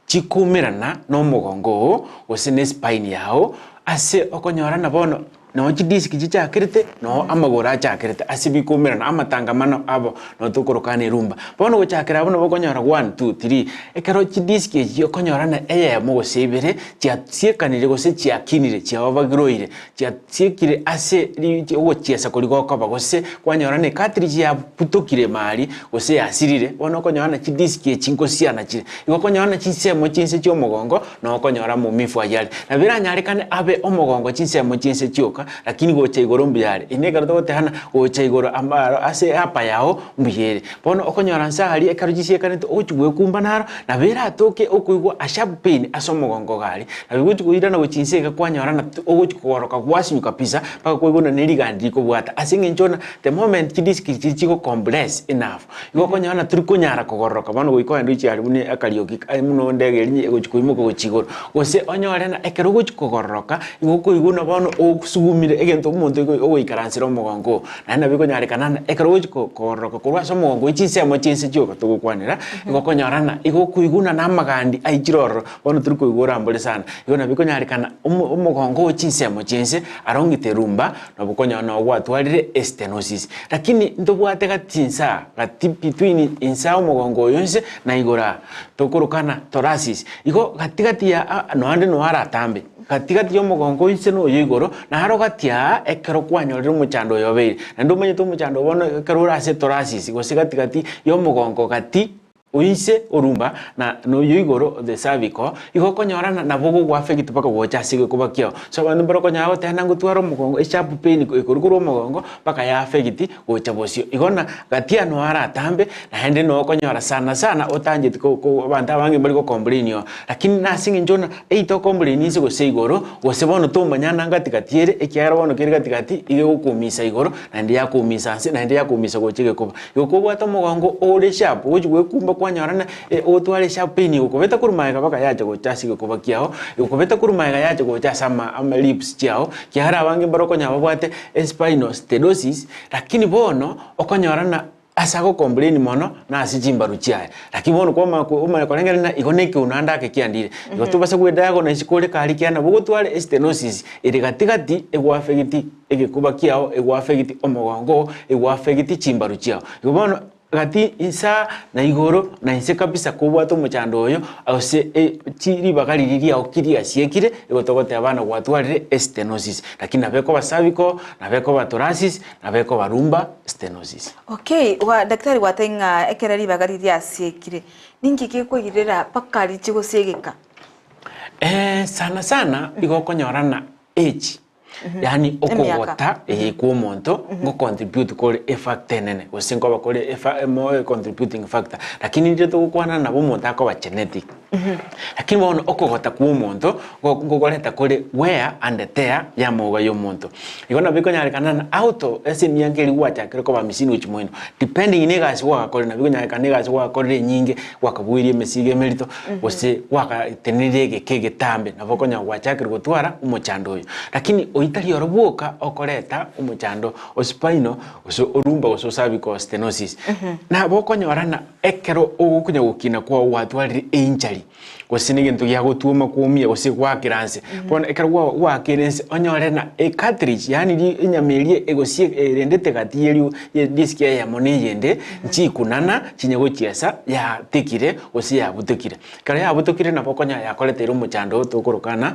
L: chikoumerana na omogongo oo, gose na espine yao, ase okonyorana bono noo chidisk chichakerete, noo amagoro achakerete ase bikoumerana amatangamano abo noo tokorokana erumba. Bono gochakera abwo nabo okonyora one, two, three, ekero chidisk echi okonyorana eyemo gose ibere chiasiekanire gose chiakinire chiaovergrowire, chiasiekire ase ri ogochiesa koria gokoba gose kwanyora na ecartridge yabutokire ime aria gose yasirire, bono okonyora na chidisk echi nkosiana chire. Igo okonyora na chinsemo chinse chia omogongo noo okonyora maumivu ayio are. Nabo eranyarekane abe omogongo chinsemo chinse chioka lakini gocha igoro mbuya are. Eri nekero togoteba ng'a gocha igoro amo ase eapa yao mbuya ere. Bono okonyora nse aria ekero chisiekanete ogochi gwekumba naro, nabo eratoke okoigwa a sharp pain ase omogongo iga aria. Nabo egochi koirana gochia inse iga kwanyora ng'a ogochi kogoroka gwasinywa kabisa mpaka kwaigwa buna ne rigandi rikobwata ase eng'encho buna the moment chidisk chiria chigo compress enough, igo okonyora ng'a tori konyara kogororoka bono goika ogende gochia aria buna akariogi buna endege eria egochi koimoka gochia igoro. Gose onyore ng'a ekero ogochi kogororoka, igo okoigwa buna bono osugumire egento omonto ogoikaransera omogongo oo. Naende nabo ekonyarekana ng'a ekero ogochi kogororoka korwa ase omogongo oye chinsemo chi'ense chioka togokwanera, igo okonyora ng'a igo okoiguna na amagandi aichire ororo, bono tori koigwa orambore sana. Igo nabo ekonyarekana omo omogongo oye chinsemo chi'ense arongete erumba, nabo okonyora nabo gwatwarire estenosis. Lakini ntobwate gati inse aa, gati between inse aa omogongo oyo inse na igoro aa, tokorokana thoracis. Igo gati gati ya aa noande noo aratambe. Gati gati y'omogongo inse na oyo igoro, naro gati aa ekero kwanyorire omochando oyo obeire. Naende omanyete omochando obo bono ekero ore ase thoracis gose gati gati y'omogongo gati oinse orumba na na oyo igoro the cervical, igo okonyora ng'a nabo ogogo affect mpaka gocha ase egekoba kiao. So abanto mbare okonyora goteba ng'a ngotwara omogongo esharp pain ekorwa korwa omogongo mpaka ya affect gocha bosio. Igo na gati aa noo aratambe naende noo okonyora sana sana otancheti ko ko abanto abange mbari go complain oo. Lakini nase eng'encho buna either o complain inse gose igoro, gose bono tomanyana ngati gati ere, ekiagera bono kere gati gati iga egokoumisa igoro, naende yakoumisa nse, naende yakoumisa gocha egekoba. Igo kobwate omogongo ore sharp, ogochi goekumba. kwanyorana otware sharp pain egokobeta korwa magega mpaka yacha gocha ase egekuba kiago, egokobeta korwa magega yacha gocha ase ama ama ribs chiago, ekiagera abange mbare okonyora babwate espinal stenosis, lakini bono okonyora ng'a ase agocomplain mono na ase chimbaru chiaye. Lakini bono kwamanya ko omanya korengereria ng'a igo na ekeuno ande ake kiandire. Igo tobasa goediagonise kore kari kiana nabo ogotware estenosis ere gati gati egoaffect egekuba kiago, egoaffect omogongo oo, egoaffect chimbaru chiago. Igo bono gati insaa na igoro na inse kabisa kobwate omochando oyo gose chi ribaga riria riao ki riasiekire igo togoteba ng'a gwatwarire estenosis. Lakini nabo ekoba cervical, nabo ekoba thoracic, nabo ekoba lumbar stenosis.
K: Okay, gwa daktari gwatebia ng'a ekero ribaga riria riasiekire, ninki gekoirera mpaka riche gosiegeka?
L: Sana sana igo okonyora ng'a age. Yaani okogota ee kwa omonto ngo contribute kore efactor enene gose nkoba kore efa emo contributing factor lakini riria togokwana nabo omonto akoba genetic. Lakini bono okogota kwa omonto go ngokoreta kore wear and tear ya amauga ya omonto. Igo nabo ekonyarekana ng'a out of ase emiaka eria gwachakire koba misini gochia moino depending na egasi gwagakorire nabo ekonyarekana egasi gwagakorire enyinge gwakabuirie emesigo emerito gose gwakatenenirie egeka egetambe nabo okonyora gwachakire gotwara omochando oyo. Lakini oyio tari oro bwoka okoreta omochando o spinal gose orumba gose o cervical stenosis. Nabo okonyora ng'a ekero ogokonya gokina kwao gwatwarire einjury gose na egento giagotwoma kwomia gose gwakera nse, bono ekero gwa gwakire nse onyore ng'a ecartilage yaani ri enyama eria egosie erendete gati ya erio ya edisk eyemo na eyende, nchikunana chinye gochiesa yatekire gose yabutekire. Ekero yabutekire nabo okonyora yakoreteire omochando oyo tokoroka ng'a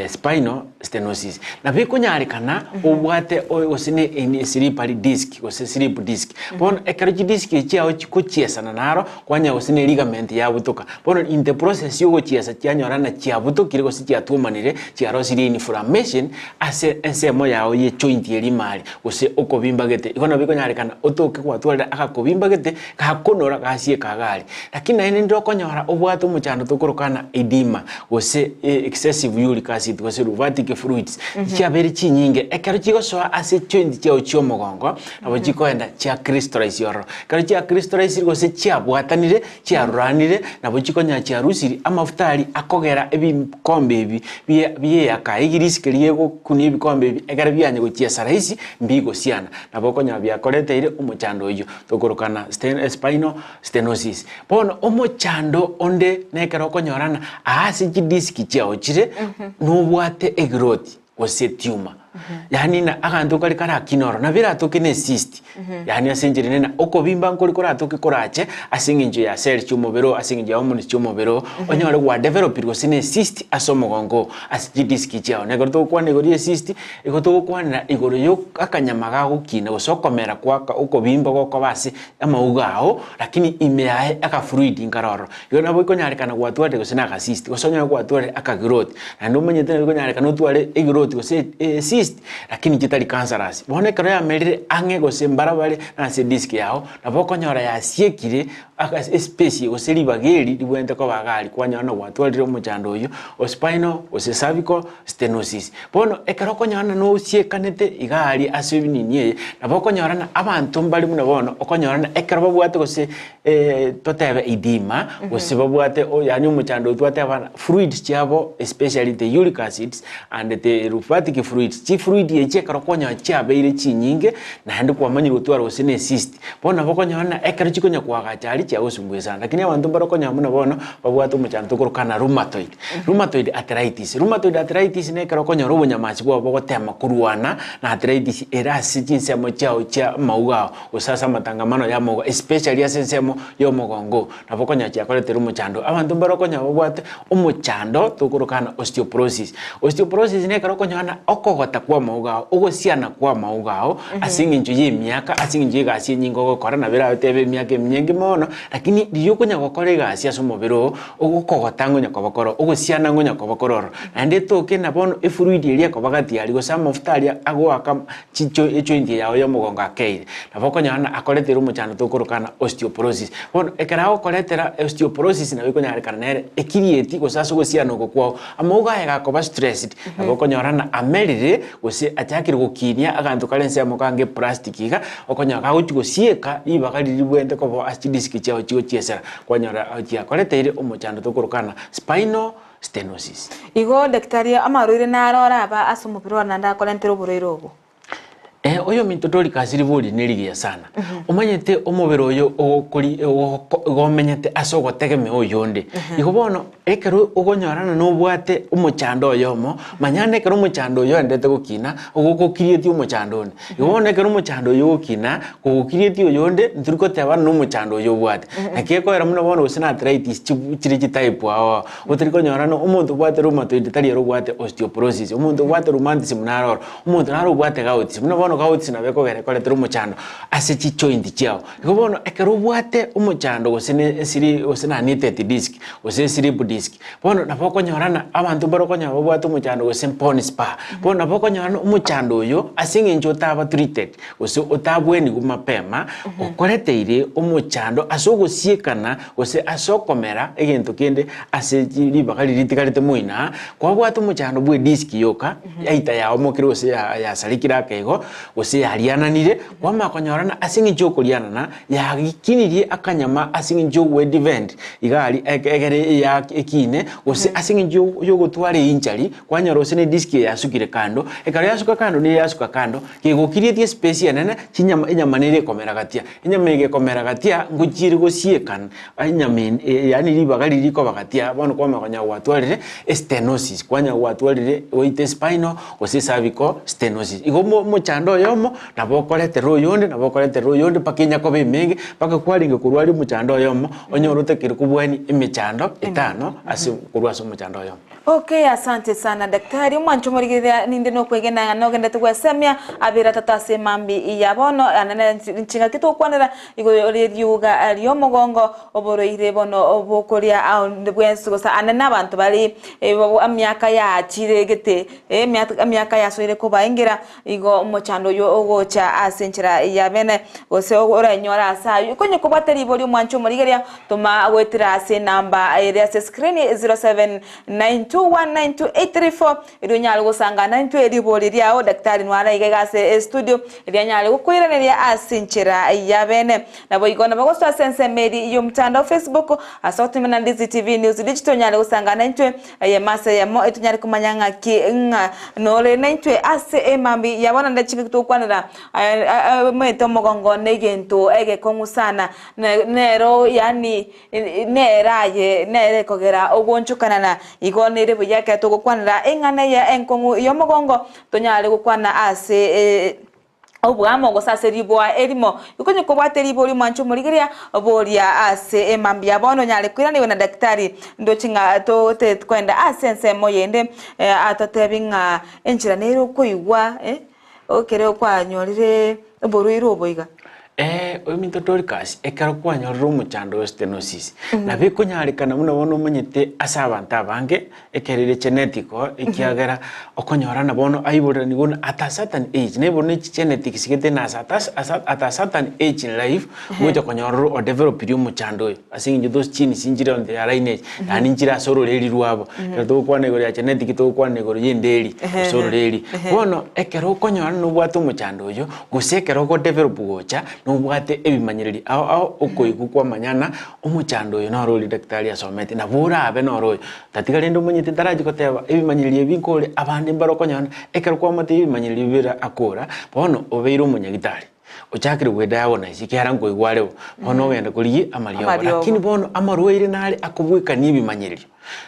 L: spinal stenosis. Nabo ekonyarekana obwate oyo gose ne ene slippery disc gose slip disc. Bono ekero chidisk echi chiago chikochiesana naro, kwanyora gose ne ligament yabutoka. Bono in the process ya ogochiesa chianyora ng'a chiabutokire gose chiatuomanire, chiarosirie inflammation ase ensemo yao ye joint eria ime aria, gose okobimba gete. Igo nabo ekonyarekana otoke gwatwarire agakobimba gete, gakonora gasieka iga aria. Lakini naende ndire okonyora obwate omochando tokoroka ng'a edema, gose excessive uric acid, gose rheumatic fluids, chiabeire chinyinge, ekero chigosoa ase joint chiao chia omogongo, nabo chikoenda chia crystallize ororo. Ekero chia crystallize gose chiabwatanire, chiaruranire, nabo chikonya chiarusiri amafuta aria akogera ebikombe ebi bie bieaka egirisi keria gegokunia ebikombe ebi ekero bianya gochiesa rahisi mbigosiana. Nabo okonyora biakoreteire omochando oyio tokorokana sten spinal stenosis. Bono omochando onde nekero okonyora ng'a aa ase chidiski chiao chire, nobwate egrowth gose tumor. Yaani ng'a aganto kare karakine ororo, nabo eratoke na ecyst, yaani ase enchera ende ng'a okobimba nkori koratoke korache ase eng'encho ya cells chia omobere oo, ase eng'encho ya hormones chia omobere oo, onyore gwadevelopire gose na ecyst ase omogongo oo, ase chidiski chiao. Na ekero togokwana igoro ya ecyst, igo togokwanera igoro ya akanyama gagokina gose okomera kwa okobimba gokoba ase amauga ao, lakini ime yaye agafluid nkare ororo. Igo nabo ekonyarekana gwatwarire gose na agacyst, gose onyore gwatwarire akagrowth, naende omanyete nabo ekonyarekana otware egrowth gose ecyst, lakini chitari cancerous. Bono ekero yamerire ang'e gose mbarabare na ase edisk yago, nabo okonyora yasiekire aka espace gose ribaga eri ribwenerete koba iga aria, kwanyora na gwatwarire omochando oyio o spinal gose cervical stenosis. Bono ekero okonyora ng'a nosiekanete iga aria ase ebinini eye, nabo okonyora ng'a abanto mbare buna bono, okonyora ng'a ekero babwate gose totebe edema, gose babwate o yaani omochando oyio twateba ng'a fluids chiabo especially the uric acids and the lymphatic fluids, chifluid echi ekero okonyora chiabeire chinyinge, naende kwamanyire gotwara gose na ecyst, bono nabo okonyora ng'a ekero chikonya koagacha aria chiagosumbua sana. Lakini abanto mbare okonyora buna bono, babwate omochando tokoroka ng'a rheumatoid. Rheumatoid arthritis, rheumatoid arthritis na ekero okonyora obonyamasi bwabo bogotema korwana na arthritis ere ase chinsemo chiao chia amauga ao, gose ase amatangamano y'amauga especially ase ensemo y'omogongo, nabo okonyora chiakoretire omochando. Abanto mbare okonyora babwate omochando tokoroka ng'a osteoporosis. Osteoporosis na ekero okonyora ng'a okogota kwa amauga ao, ogosiana kwa amauga ao ase eng'encho ya emiaka, ase eng'encho ya egasi enyinge ogokora, nabo eratebe emiaka eminyinge mono, lakini riria okonya gokora egasi ase omobere oo, Ogokogota ngonya koba koro, ogosiana ngonya koba kore ororo. Naende etoke na bono efluid eria ekoba gati aria, gose amafuta aria agoaka chicho ejoint yao ya omogongo akeire. Nabo okonyora ng'a akoreteire omochando tokoroka ng'a osteoporosis. Bono ekero agokoretera osteoporosis nabo ekonyarekana nere ecreate gose ase ogosiana oko kwao, amauga aye gakoba stressed, nabo okonyora ng'a amerire. gose achakire gokinia aganto kare ensemo kange eplastic iga, okonyora kagochi gosieka ribaga riria ribwenerete koba ase chidisk chiago chigochiesera, kwanyora chiakoreteire omochando tokorokana spinal stenosis.
K: Igo daktari amarwaire naro oraba ase omobere one naende akorentere oborwaire obo?
L: Eh, oyominto Dorcas ribori nerigiya sana. Omanyete omobere oyo ogokori ogoko igo omenyete ase ogotegemea oyonde. Igo bono ekero ogonyorana nobwate omochando oyomo, manya na ekero omochando oyo oendete gokina, ogokokirietie omochando onde. Igo bono ekero omochando oyo ogokina, kogokirietie oyonde, ntori koteba na omochando oyo obwate. Naki ekoera buna bono gose na arthritis chibu chire chitype ao ao, otari konyora na omonto obwate rheumatoid tari ere obwate osteoporosis, omonto obwate rheumatism naro oro. Omonto naro obwate gauts, buna bono gauts nabo ekogera ekoretere omochando ase chijoint chiao. Igo bono ekero obwate omochando gose ne esiri gose na herniated disc, gose eslip disc, bono nabo okonyora ng'a abanto mbare okonyora babwate omochando gose bone spur, bono nabo okonyora ng'a omochando oyo ase eng'encho otaba treated gose otabwenigwe mapema, okoreteire omochando ase ogosiekana gose ase okomera egento kende ase ribaga riria ritigarete moino aa, kwabwate omochando bwe disc yoka. Yaita yaomokire gose yasarekire ake igo, gose yariananire, kwamanya konyorana ase eng'encho y'okorianana, yagikinirie akanyama ase eng'encho y'ogwedefend iga aria egere eyake ekine, gose ase eng'encho y'ogotwara einjury, kwanyora gose ne edisk eye yasukire kando, ekero yasuka kando nigo yasuka kando, kegokirietie espace enene, chinyama enyama nere ekomera gatia, enyama eye gekomera gatia, ngochiere gosiekana. Enyama eye yaani ribaga riria rikoba gatia, bono kwamanya konya gwatwarire estenosis, kwanya gwatwarire goita espinal gose cervical stenosis. Igo omo omochando oyomo nabo okoretera oyonde, nabo okoretera oyonde mpaka enya koba emenge, mpaka kwarenge korwaria omochando oyomo, onyore otakeri kobwania emechando etano ase korwa ase omochando oyomo.
K: Okay asante sana daktari omwancho omorigereria ninde nokwegena ng'a nogenderete gwesemia abere atato ase emambi ya bono anene chingaki togokwanera igoro ri'eriuga ri'omogongo oborwaire bono bokoria onde bwensi gose anene abanto bare emiaka yaachire gete emiaka yasoire kobaengera igo omochando oywo ogocha ase enchera ya bene gose orenyore ase aywo okonye kobwate ribori omwancho omorigereria Toma goetera ase enamba ere ase screen 0792192834 erio onyare gosangana intwe ribori riao Daktari Nwara iga iga ase estudio erio anyare gokoiraneria ase enchera ya bene. Naboigo nabo gosoa ase ensemo eria y'omotandao Facebook ase ogotumia Ndizi TV News Digital onyare gosangana intwe eyemo ase eyemo etonyare komanya ng'aki ng'a nore naintwe ase emambi ya bono naende chingaki togokwanera omanyete omogongo negento egekong'u sana. Nero yaani nere aye nere ekogera ogoonchokanana. Igo nere buya ekero togokwanera eng'ana eye enkong'u y'omogongo, tonyare gokwana ase oboamo gose ase riboa erimo. Igo onye kobwate riboa ri'omwancho omorigereria, boria ase emambia bono onyare koiranerigwa na daktari. Ndoche ng'a totaeti kogenda ase ensemo yende atotebi ng'a enchera nere okoigwa ekero kwanyorire oborwaire obo iga.
L: Ee, ominto Dorcas, ekero kwanyorire omochando o stenosis, nabo ekonyarekana buna bono omanyete ase abanto abange, ekero ere genetic ekiagera okonyorana bono aiboreraniwe buna at a certain age, naiborwa ne chigenetics gete na ase at a certain age in life, gocha konyorora odevelopirie omochando oyo, ase eng'encho those genes nchire on their lineage, yaani nchire ase ororeri rwabo. Ekero togokwana igoro ya genetic togokwana igoro ya enderi, gose ororeri. Bono ekero okonyora nobwate omochando oyo, Gose ekero ogodevelop gocha, nobwate ebimanyererio ao ao okoigwa kwamanyana, omochando oyo noro oria daktari asomete, nabo orabe noro oyo. Tatiga rende omanyete ntarachi goteba ebimanyererio ebi nkore abande mbare okonyora ekero kwamotebia ebimanyererio bire akora, bono obeire omonyagitari, ochakire goediagonise ekiagera nkoigwa are bo, bono ogende korigia amariogo.
K: Amariogo.
L: Lakini bono amarwaire nare akobwekania ebimanyererio.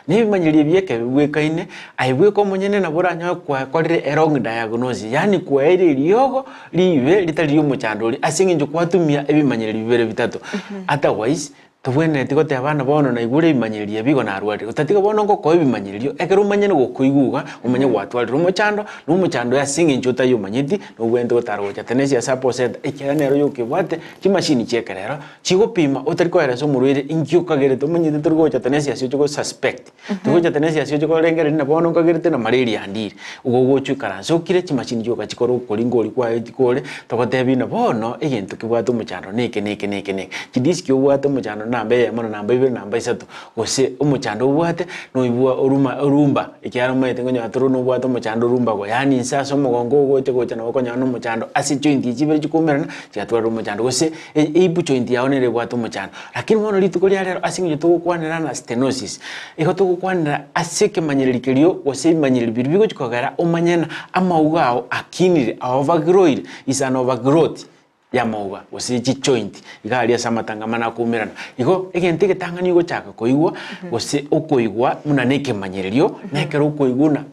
L: Na ebimanyererio ebi ekebe bibwekaine, aye bweka omonyene nabo oranyore kwakorire a wrong diagnosis, yaani kwaeire eriogo ribe ritari riomochando oria ase eng'encho kwatumia ebimanyererio bibere bitato. Otherwise, tobwenereti goteba buna bono naigure ebimanyererio ebi igo narwarire, gotatiga bono ngokoa ebimanyererio ekero omanye nogokoigwa iga, omanye gwatwarire omochando, na omochando oyo ase eng'encho otayomanyeti, nobwenerete gotara gocha Tenesia Support Centre, ekiagera nero yokebwate chimashini chia ekerero, Chigopima otari koeresa omorwaire inki okagerete omanyete tori gocha tenency ase oche go suspect togocha tenency ase oche korengereria na bono nkagerete na malaria andire igo ogocha oikaranse okire chimashini chioka chikore okoringa oria kwaye kore togotebi na bono egento kebwate omochando neke neke neke neke chidiski obwate omochando na. namba eyemo na namba ibere namba isato, gose omochando obwate noibwa oruma orumba ekiagera omanyete ngonyora tore nobwate omochando orumba go yaani inse ase omogongo ogocha gocha nabo okonyora na omochando ase ejoint echi chibere chikoumerana chigatwarire omochando gose hip joint yago nere ebwate omochando. Lakini bono rituko ria rero ase eng'encho togokwanera na stenosis, igo togokwanera ase ekemanyereri kerio gose ebimanyereri biria bigochi kogera omanye ng'a amauga ao akinire, overgrowire, is an overgrowth y'amauga gose chijoint iga aria ase amatangamana akoumerana. Igo egento egetang'ani ogochaka koigwa gose okoigwa buna na ekemanyererio, na ekero okoigwa buna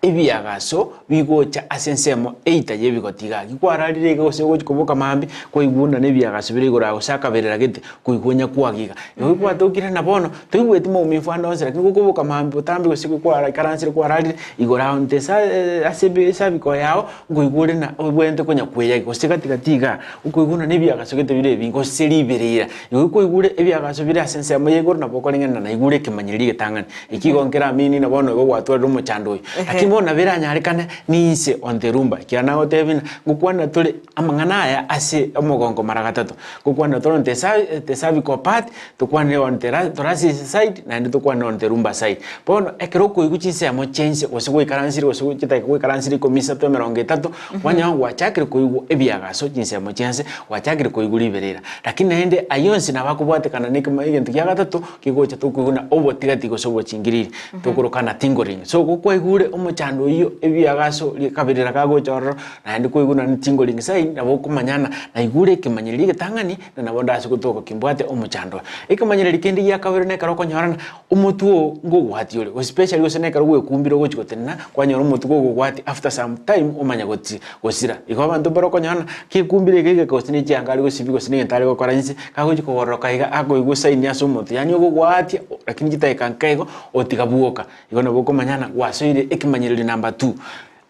L: ebiagaso bigocha ase ensemo eita y'ebigoti iga. Gaki kwararire iga gose ogochi koboka mambia, kwaigwa buna na ebiagaso bire igoro aa gose akaberera gete, koigwa onya kwaga iga. Igo gwatokire na bono, toigweti maumivu ande onsi lakini gokoboka mambia botambe gose kwaraikaransire kwararire, igoro aa onte esa ase esabiko yao, nkoigwa ore na obwenerete konya kweyagia gose gati gati igaa, okoigwa buna na ebiagaso gete bire ebinge gose riberera. Igo kwaigure ebiagaso bire ase ensemo ya igoro nabo okoreng'ana naigure ekemanyererio egetang'ani. Eki igo nkeramini na bono igo gwatwarire omochando oyo. Lakini bono nabo eranyarekane ninse on the rumba ekiagera nagotebia ng'a ngokwanera tore amang'ana aya ase omogongo mara gatato. Ngokwanera tore on the the cervical part, tokwanere on the thoracic side, naende tokwanere on the lumbar side. Bono ekero okoigwa chinsemo chia inse gose gwaikaransire gose chidakika gwaikaransire ikomi isato emerongo etato, kwanyora ng'a gwachakire koigwa ebiagaso chinsemo chia inse, gwachakire koigwa riberera. Lakini naende ayio onsi nabo akobwatekana na ekemo egento kia gatato, kegocha tokoigwa na obotigati gose obochingiriri, tokoroka na tingling. So gokwaigure omochando oyio ebiagaso riakaberera kagocha ororo, naende kwaigwa na tingling sign, nabo okomanya ng'a naigure ekemanyererio egetang'ani, na nabo ndase gotoka kimbwate omochando oyo. Ekemanyererio kende gia kabere nekero okonyora ng'a omotwe oo ngogwatia ore, especially gose nekero gwekumbire ogochi gotenena, kwanyora omotwe gogogwatia after some time omanye goti gosira. Igo abanto mbare okonyora ng'a kekumbire iga iga gose ne chianga are gosibia gose ne egento are gokora inse, kagochi kogororoka iga akoigwa esaini ase omotwe yaani ogogwatia lakini chidakika nke igo otiga bwoka. Igo nabo okomanya ng'a gwasoire ekemanyererio number two.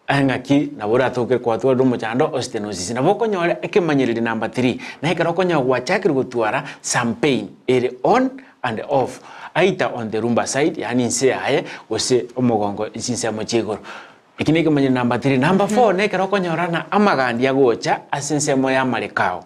L: Aye ng'aki nabo oratoke kwatwarire omochando o stenosis. Nabo okonyora ekemanyererio number three, na ekero okonyora gwachakire gotwara some pain ere on and off either on the lumbar side yaani inse yaye gose omogongo chinsemo chia igoro. Eki nekemanyererio number three. Number four nekero okonyora ng'a amagandi agocha ase ensemo y'amareko ao.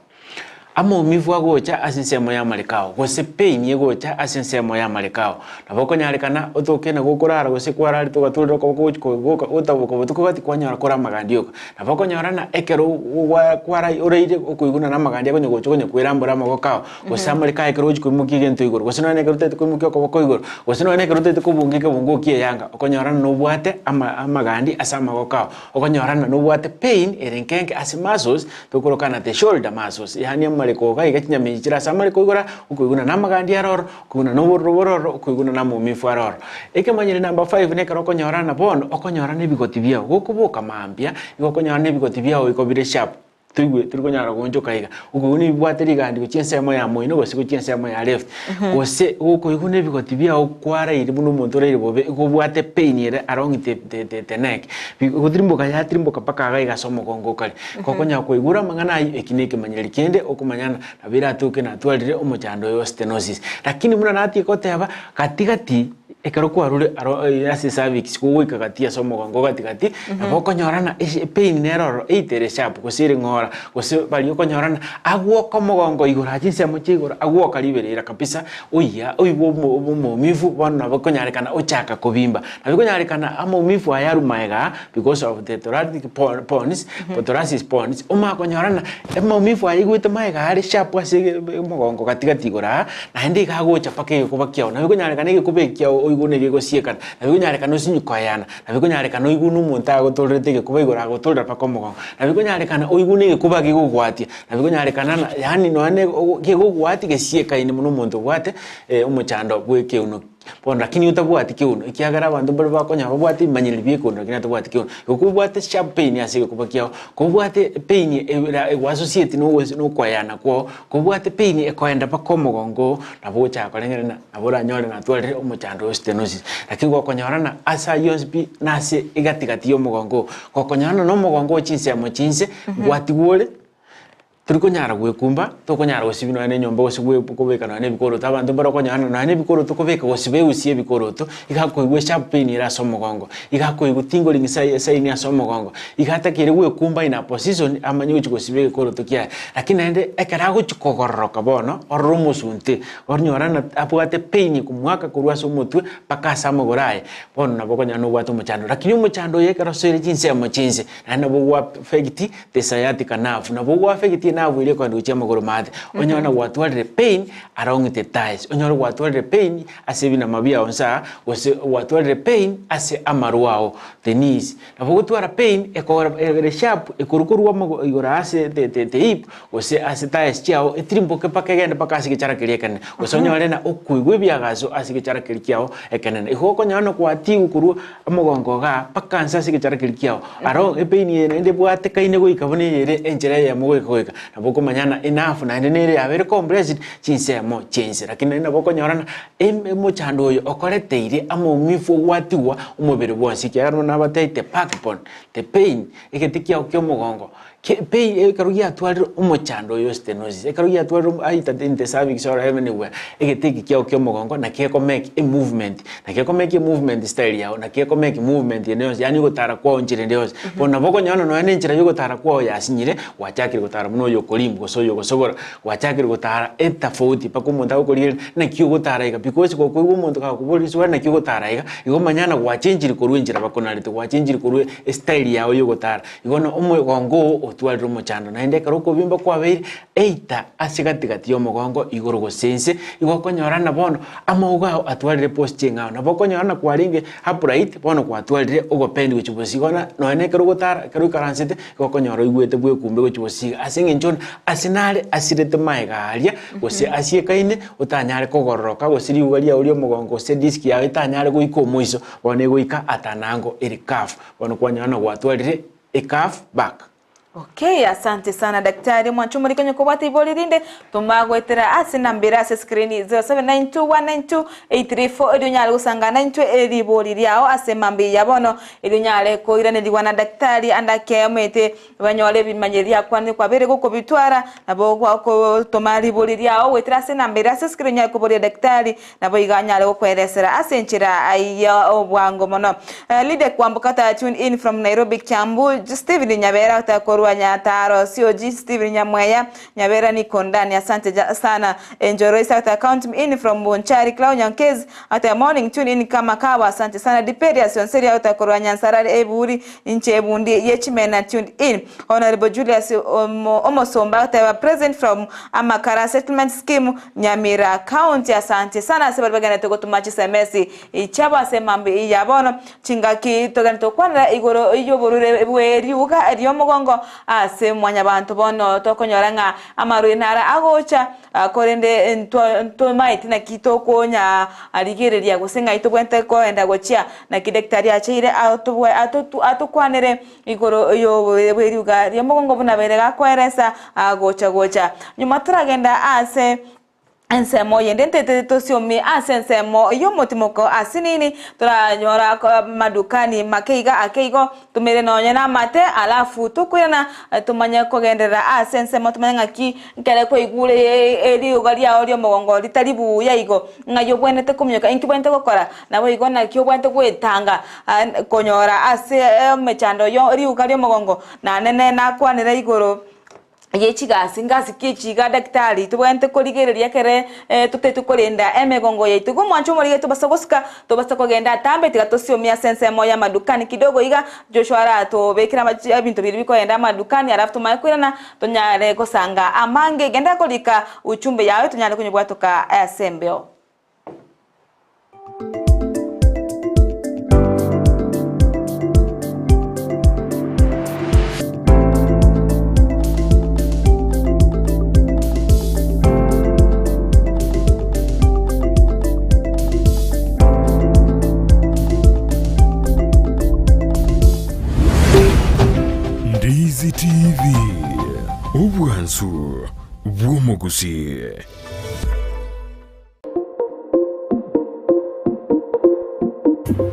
L: Amaumivu agocha ase ensemo y'amareko ao, gose pain egocha ase ensemo y'amareko ao. Nabo okonyarekana otoke na gokorara gose kwararete ogaturera okoboko gochi kogoka gotaboka botuko gati kwanyora kore amagandi oka. Nabo okonyora ng'a ekero gwa kwara oraire okoigwa na amagandi akonya gocha okonya kwerambora amaboko ao, gose amareko aye ekero ogochi koimokia egento igoro, gose nonye ekero otagete koimokia okoboko igoro, gose nonye ekero otagete kobunga ekebungo kia eyanga, okonyora ng'a nobwate ama amagandi ase amagoko ao. Okonyora ng'a nobwate pain ere nkenke ase muscles, Tokorokana the shoulder muscles, yaani amareko iga iga chinyama echi chire ase amareko igoro aa, okoiguna na amagandi are ororo, okoiguna na obororo bore ororo, okoiguna na amaumivu are ororo. Ekemanyire number five nekero okonyora na bono, okonyora na ebigoti biao, gokoboka mambia, igo okonyora na ebigoti biao igo bire sharp, toigwe tori konyara goonchoka iga, okoigwa nibibwate rigandi gochia ensemo ya moino gose gochia ensemo ya left, gose gokoigwa na ebigoti biao kwaraire buna omonto oraire bobe, igo obwate pain ere along the the the neck, gotirimboka yatirimboka mpaka iga iga ase omogongo okare. Gokonyara koigura amang'ana ayio, eki nekemanyererio kende okomanya ng'a nabo eratoke natwarire omochando oyo o stenosis. Lakini buna natige goteba, gati gati ekero kwarure aro ase cervix kogoika gati ase omogongo gati gati, nabo okonyora ng'a ase epain nere ororo either ere sharp gose ere ng'ora, gose baria okonyora ng'a agwoka omogongo igoro aye chinsemo chia igoro agwoka riberera kabisa oiyia oigwe omo omaumivu bono nabo ekonyarekana ochaka kobimba. Nabo ekonyarekana amaumivu aya arwe magega aa because of the thoracic pons, thoracic pons, omanye konyora ng'a amaumivu aya aigwete magega are sharp ase omogongo gatigati igoro aa, naende iga agocha mpaka egekuba kiago. Nabo ekonyarekana egekuba eki kiago oigwe nigo egosiekana, nabo ekonyarekana osinywe koeyana, nabo ekonyarekana oigwe buna omonto agotorerete egekuba igoro agotorera mpaka omogongo, nabo ekonyarekana oigwe buna egekuba kegogwatia, nabo ekonyarekana ng'a yaani nonye kegogwatia gesiekaine buna omonto obwate omochando bwa ekeuno. Bono lakini otabwati keuno, ekiagera abanto mbare bakonyora babwate ebimanyereri bia ekeuno lakini atabwati keuno. Igo kobwate sharp pain ase egekuba kiao, kobwate epain era egwasosieti na okoeyana kwao, kobwate pain ekoenda mpaka omogongo oo, nabo ogochaka korengereri ng'a nabo oranyore natwarire omochando o stenosis. Lakini gokonyora ng'a ase ayio onsi pi nase egatigati ya omogongo oo, gokonyora ng'a na omogongo oo chinsemo chinse, ngwatigwa ore. Tori konyara gwekumba, tokonyara gosibia nonya na enyomba gose gwe kobeka nonya na ebikoroto, abanto mbare okonyora nonya na ebikoroto kobeka gosiba eusi ya ebikoroto, iga akoigwa esharp pain ere ase omogongo, iga akoigwa tingling sai sign ase omogongo, iga atakeire gwekumba in a position amanye gochia gosiba egekoroto kiaye. Lakini naende ekero agochia kogororoka bono, orore omosunte, onyore ng'a abwate pain ekomwaka korwa ase omotwe mpaka ase amagoro aye, bono nabo okonyora nobwate omochando. Lakini omochando oyo ekero osoire chinsemo chinse, naende nabo gwa affect the sciatica nerve, nabo gwa affect enerve eria ekogenda gochia amagoro maate, onyore ng'a gwatwarire pain along the thighs, onyore gwatwarire pain ase ebinama biao nsa aa, gose gwatwarire pain ase amarwa ao, the knees. Nabo ogotwara pain ekogera ere sharp ekorwa korwa amago igoro ase the the the hip gose ase thighs chiao etirimboke mpaka egende mpaka ase egechara keria ekenene, gose onyore ng'a okoigwa ebiagaso ase egechara keria kiao ekenene. Igo okonyora ng'a gwatigwa korwa omogongo igaa mpaka nse ase egechara keria kiao, aro epain eye naende ebwatekaine goika buna eye ere enchera eyemo goika goika, nabo okomanya ng'a enough naende nere yabeire compressed chinsemo chiainse. Lakini naende nabo okonyora ng'a em omochando oyo okoreteire amaumifu ogwatigwa omobere bwonsi ekiagera buna nabateete backbone, the pain, egete kiao kia omogongo, ke pain ekero giatwarire omochando oyo stenosis, ekero giatwarire omo aita in the cervix or anywhere, egete eke kiao kia omogongo naki gekomake emovement, naki gekomake emovement style yago, naki gekomake movement ende yonsi, yaani ogotara kwao nchera ende yonsi. Bono nabo okonyora nonya na enchera ya ogotara kwao yasinyire, gwachakire gotara buna oyo okorimbu gose oyo ogosogora, Gwachakire gotara etafauti mpaka omonto agokorigereria naki ogotara iga because gokoigwa omonto kagokoboria riswali naki ogotara iga, igo omanye ng'a gwachenchiri korwa enchera bakonarete, gwachenchiri korwa estyle yago ya ogotara. Igo na omogongo oo otwarire omochando naende ekero okobimba kwabeire either ase gati gati ya omogongo igoro gose inse, igo okonyora ng'a bono amauga ao atwarire posture eng'ao, nabo okonyora ng'a kwarenge upright bono gwatwarire ogopend gochia bosio igo na nonya na ekero ogotara ekero oikaransete Igo okonyora oigwete bwekumbe gochia gosiga ase eng'encho onde ase nare asirete magega aria, gose asiekaine, otanyare kogororoka, gose riuga riao ri'omogongo, gose edisk yao etanyare goika omoiso, bono egoika atanango ere curve. Bono kwanyora ng'a gwatwarire ecurve back.
K: Okay, asante sana daktari. Omwancho omorike onye kobwate ibori rinde toma goetera ase enamba ere ase screen 0792192834 erio onyare gosangana intwe eribori riao ase emambia ya bono Erio onyare koiranerigwa na daktari ande ake omanyete banyore ebimanyero riakwanire kwabeire gokobitwara, nabo gotoma ribori riao goetera ase enamba ere ase esikiri onyare koboria daktari, nabo igo anyare gokoeresera ase enchera ya obwango mono. Lydia Kwamboka ta tune in from Nairobi Kiambu, Stephen Nyabera ta korwa Nyataro COG Stephen Nyamweya Nyabera niko ndani asante sana Enjoro Isaac ta count me in from Bonchari Clau Nyankezi Ate morning tune in kama kawa asante sana Diperius Onseri out korwa Nyansarare eburi inche ebundi ye chimena tuned in Honourable Julius Omosomba agoteba present from Amakara settlement scheme Nyamira county asante sana ase baria bagenderete gotoma chisemesi chiabo ase mambi ya bono chingaki togenderete gokwanera igoro yoborwaire bwe riuga riomogongo ase mwanyabanto bono tokonyora ng'a amarwaire naro agocha Korende ntomaeti naki tokonyarigereria gose ng'ai tobwenerete koenda gochia. Naki daktari acheire atokwanere igoro y'oborwaire bwe riuga ri'omogongo buna baire gakoeresa gocha gocha. Nyuma toragenda ase ensemo yende ntete tosiomie ase ensemo y'omotimoko asinini toranyora madukani make iga ake igo Tomere nonya namate, alafu tokoirana tomanye kogenderera ase ensemo tomanye ng'aki nkere kwaigure erioga riao ri'omogongo ritari buya igo, ng'ai obwenerete kominyoka, inki obwenerete gokora, naboigo naki obwenerete gwetanga konyora ase emechando yo riuga ri'omogongo, naende nakwanera igoro. ye chigasi, ngasi ki echi iga daktari tobwenerete korigereria ekere totaete korenda emegongo yaito. Igo omwancho omorige tobasa gosika, tobasa kogenda atambe tiga tosiomie ase ensemo y'amadukani kidogo iga, Joshua aratobekere amache ebinto biria bikogenda amadukani alafu tomanye koirana tonyare gosanga amange. Genda korika uchumbe yaye tonyare konyebwatoka ase embeo.
E: Ndizi TV, obwansu bw'omogusii.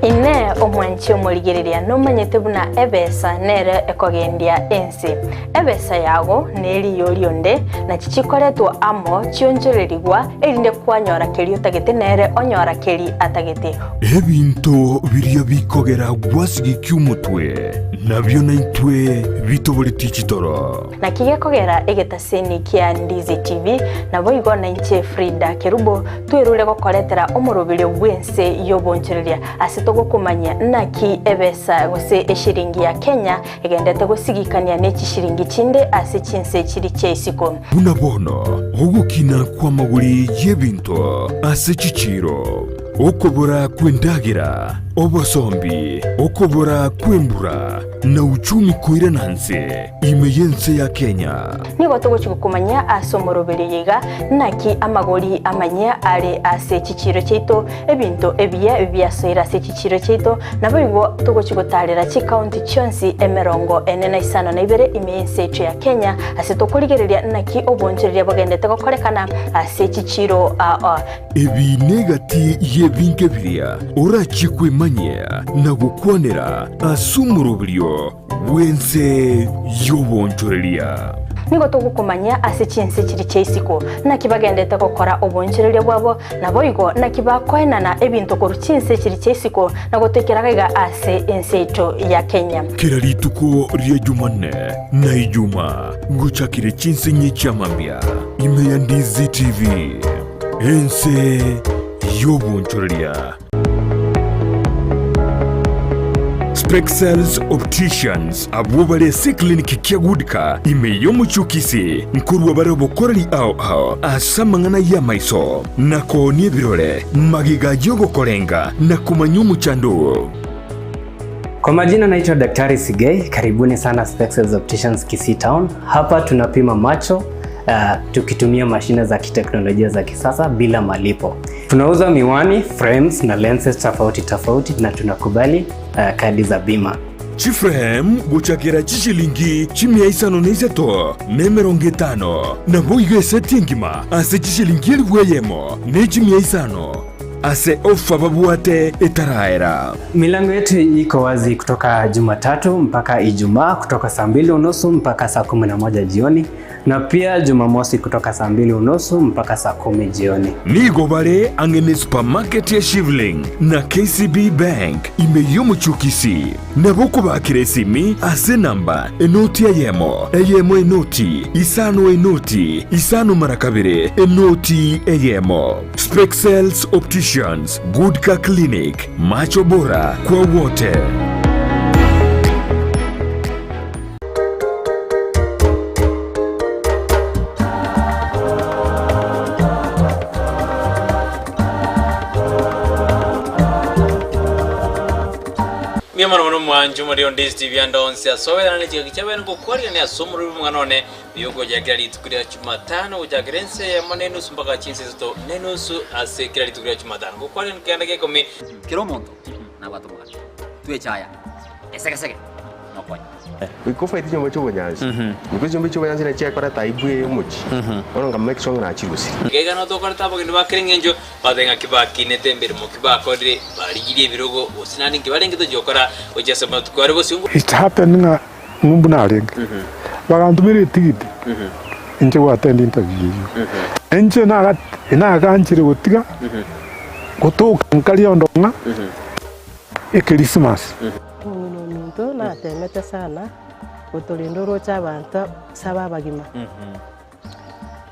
M: Inee! omwanchi omorigereria nomanyete buna ebesa nere ekogendia ense. Ebesa yago neriyo rionde, nachi chikoretwa amo chionchorerigwa, erinde kwanyora keria otagete nere onyora keri atagete.
E: Ebinto biria bikogera gwasigikia omotwe, nabio naintwe bitoboretie chitoro.
M: Naki gekogera egetaseni kia Ndizi TV, naboigo nainche Frida Kerubo, twerure gokoretera omoroberio bw'ense y'obonchoreria ase togokomanyia naki ebesa gose eshiringi ya Kenya egendete gosigikania ne chishiringi chinde ase chinse chiri chia isiko.
E: Buna bono ogokina kw'amagori y'ebinto ase chichiiro, okobora kw'endagera, obosombi, okobora kw'embura, na uchumi koirana nse ime y'ense ya Kenya.
M: Nigo togochia gokomanyia ase omoroberio oyo iga, naki amagori amanyia are ase chichiiro chiaito, ebinto ebiya biasoire ase chichiiro chiaito, naboigo togochia gotaarera chikaunti chionsi emerongo ene na isano na ibere ime y'ense yaito ya Kenya, ase tokorigereria naki obonchoreria bogendete gokorekana ase chichiiro ao.
E: Ebi negati y'ebinto biria orachie kwemanyia na gokwanera ase omoroberio bw'ense y'obonchoreria.
M: Nigo togokomanyia ase chinse chiria chia isiko, naki bagendete gokora obonchoreria bwabo, naboigo naki bakoenana ebinto korwa chinse chiria chia isiko na gotoikera gaiga ase ense yaito ya Kenya.
E: Kera rituko ria Jumanne na Ijuma ngochakire chinse inye chi'amambia ime ya Ndizi TV, ense y'obonchoreria. Spexels Opticians abwo bare ase eclinic kia Goodka ime y'omochie o Kisii nkorwa bare obokoreri ao ao ase amang'ana y'amaiso na koonia ebirore magega y'ogokorenga na komanya omochando oo.
N: Kwa majina naitwa Daktari Sigei, karibuni sana Spexels Opticians Kisii Town. Hapa tunapima macho tukitumia mashine za kiteknolojia za kisasa bila malipo. Tunauza miwani, frames na lenses tofauti tofauti na tunakubali kadi za bima.
E: Chiframe gochakera chishilingi chimia isano na isato na emerongo etano, naboigo eseti engima ase chishilingi elifu eyemo ne chimia isano ase ofa babwate etaraera.
N: Milango yetu iko wazi kutoka Jumatatu mpaka Ijumaa kutoka saa 2:30 mpaka saa 11 jioni na pia Jumamosi kutoka saa 2:30 mpaka saa 10 jioni.
E: Nigo bare ang'e ne supermarket ya Shivling na KCB Bank ime y'omochie o Kisii. Nabo okobakera esimi ase enamba enoti eyemo, eyemo enoti, isano enoti, isano mara kabere, enoti eyemo. Spexels Opticians, Good Car Clinic, macho bora kwa wote.
O: Mbuya mono mono mwanche omorero onde Steve ande onsi ase oberane chingaki chiabene ngokwarigania ase omorero bw'omong'ana one oyo ogochakera rituko ria Jumatano gochakera ense eyemo na enusu mpaka chinsa isato na enusu ase kera rituko ria Jumatano ngokwarigania keganda gia ikomi.
H: Kera omonto nabwate omogaka, twechaya esegesege nokonya.
P: Goika ofaete chinyomba chi'obonyansi, goika chinyomba chi'obonyansi nachi chiakoreta aibu eye omochie, bono nka make sure ng'a nachirusire.
O: Iga iga notokorete abageni ba kera engencho, batebe ng'a kibakinete emeremo ki bakorire, barigirie ebirogo, gose naende inki barenge tochia gokora gochia ase amatuko are bosio.
Q: It happened ng'a ng'umbu narenge, bagantomera etigiti inche go attend interview eyio. Inche naga naganchire gotiga gotoka nkaria ondo ng'a Ekerisimasi.
R: Omong'ina ominto natemete sana gotorenda oroche abanto saba abagima.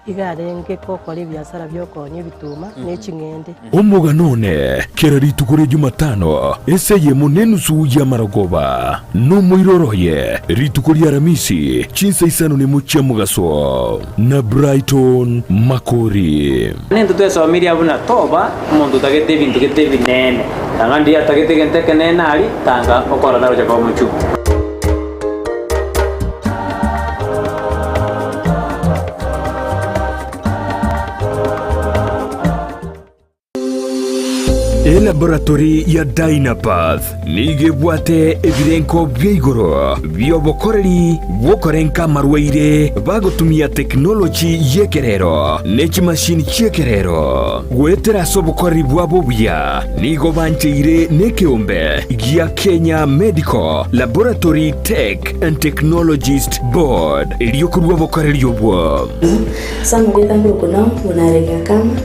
R: Iga arenge gokora ebiasara bi'okoonia ebituma ne ching'ende.
E: Omogano one kera rituko ria Jumatano ase eyemo nenusu y'amarogoba, nomoiroro oye rituko ria Aramisi chinsa isano nemo chia mogaso, na Brighton Makori.
O: Nintwe twesomirie abwo na toba omonto otagete ebinto gete ebinene, tanga ndiria atagete egento ekenene aria, tanga okora tagocha koba omochungu.
E: Elaboratory ya Dynapath nigo ebwate ebirenko bia igoro bi'obokoreri bw'okorenka amarwaire bagotumia tekinoloji y'ekerero ne chimashini chi'ekerero. Goetera ase obokoreri bwabo obuya, nigo bancheire nekeombe gia Kenya Medical Laboratory Tech and Technologist Board erio korua obokoreri obwo.
I: Samugeta nkorokuna buna Aregiakama,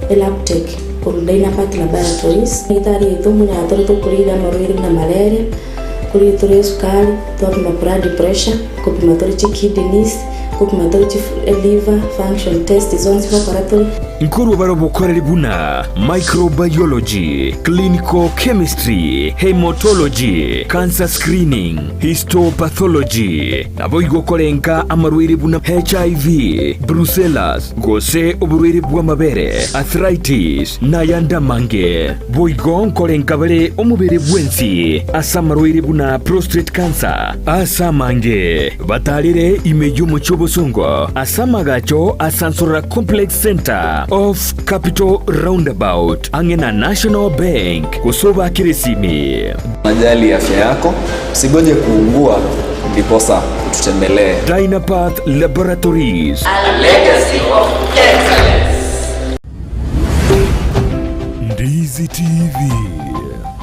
I: Elaptec, korwa Dynapath Laboratories. Egitari yaito mbuna tore tokorigia amarwaire buna malaria, korigia tore esukari, twapima blood pressure, kopima tore chikidneys, kopima tore chi liver function test zonsi gokora tore.
E: Nkorwa bare obokoreri buna microbiology, clinical chemistry, haematology, cancer screening, histopathology, Naboigo korenka amarwaire buna HIV, brucellas, gose oborwaire bw'amabere, arthritis, na ayande amange. Boigo nkorenka bare omobere bwensi ase amarwaire buna prostate cancer ase amange. Batarere ime y'omochie obosongo ase amagacho a Sansorora Complex Centre off Capital Roundabout ang'e na National Bank gose obakere esimi.
J: Unajali afya yako, usigoje kuugua ndiposa ututembelee.
E: Dynapath Laboratories.
H: A legacy of excellence.
E: Ndizi TV,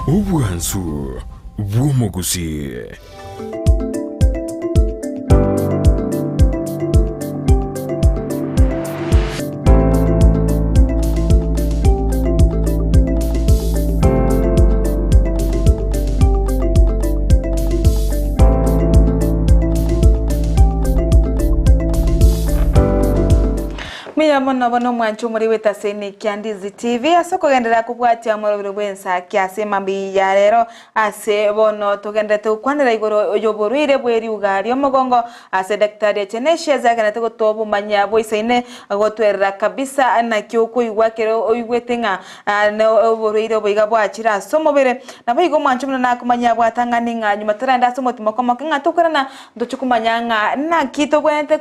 E: obwansu bw'omogusii.
K: Mbuya mono bono omwancho omore bw'etaseni kia Ndizi TV ase okogenderera kobwatia omorobero bw'ensaki ase emambia ya rero. Ase bono togenderete gokwanera igoro y'oborwaire bwe riuga ri'omogongo ase Daktari Athanasius agenderete gotoa obomanya boisaine gotwerera kabisa naki okoigwa ekero oigwete ng'a oborwaire obo iga bwachire ase omobere. Naboigo omwancho buna nakomanya bwatang'ani ng'a nyuma torende ase omotimoko omoke ng'a tokorana ntochie komanya ng'a naki tobwenerete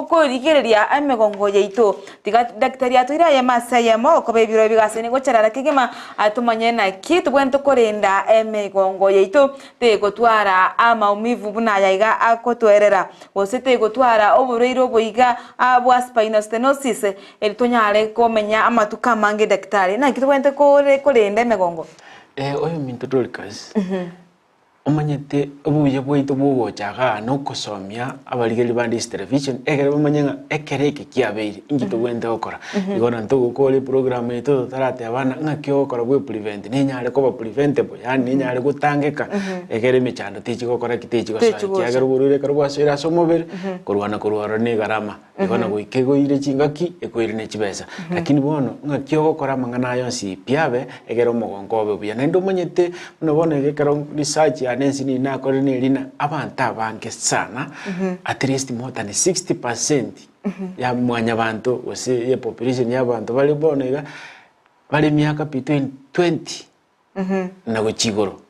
K: korigereria emegongo yaito. Tiga daktari atoire ayemo ase ayemo, okoba ebiro ebigasani gocharara kegima, tomanye naki tobwenerete korenda emegongo yaito, tegotwara amaumivu buna aya iga akotoerera, gose tegotwara oborwaire obo iga bwa spinal stenosis, eri tonyare komenya amatuko amange daktari. Naki tobwenerete kore korenda emegongo?
L: Oyominto Dorcas, Omanyete obuya bwaito bw'ogocha igaa na okosomia abarigereria bande ase television, ekero bamanye ng'a ekero eke kiabeire, inki tobwenerete gokora. Igo na ntogokora eprogram yaito totarateba ng'a ng'aki ogokora bwe prevent, nenyare koba preventable yaani nenyare gotangeka ekero emechando techi gokora ki techi gosoa
K: Techi gocha.
L: ekiagera oborwaire ekero bwasoire ase omobere, korwana korwa ororo na egarama. Igo na goika egoire chingaki, ekoire ne chibesa. Lakini bono, ng'aki ogokora amang'ana aya onsi pi abe, egere omogongo obe buya. Naende omanyete, buna bono iga ekero research yane ense nigo nakorire neri ng'a abanto abange sana, at least more than 60% ya mwanyabanto gose ya population ya abanto bare bono iga, bare emiaka between 20 na gochia igoro,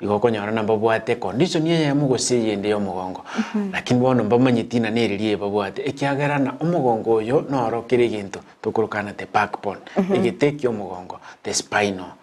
L: igo okonyora ng'a mbabwate econdition eyemo gose eyende ya omogongo. Lakini bono mbamanyeti ng'a neri riaye babwate, ekiagera ng'a omogongo oyo noro kera egento tokorokana the backbone, egete kia omogongo, the spinal.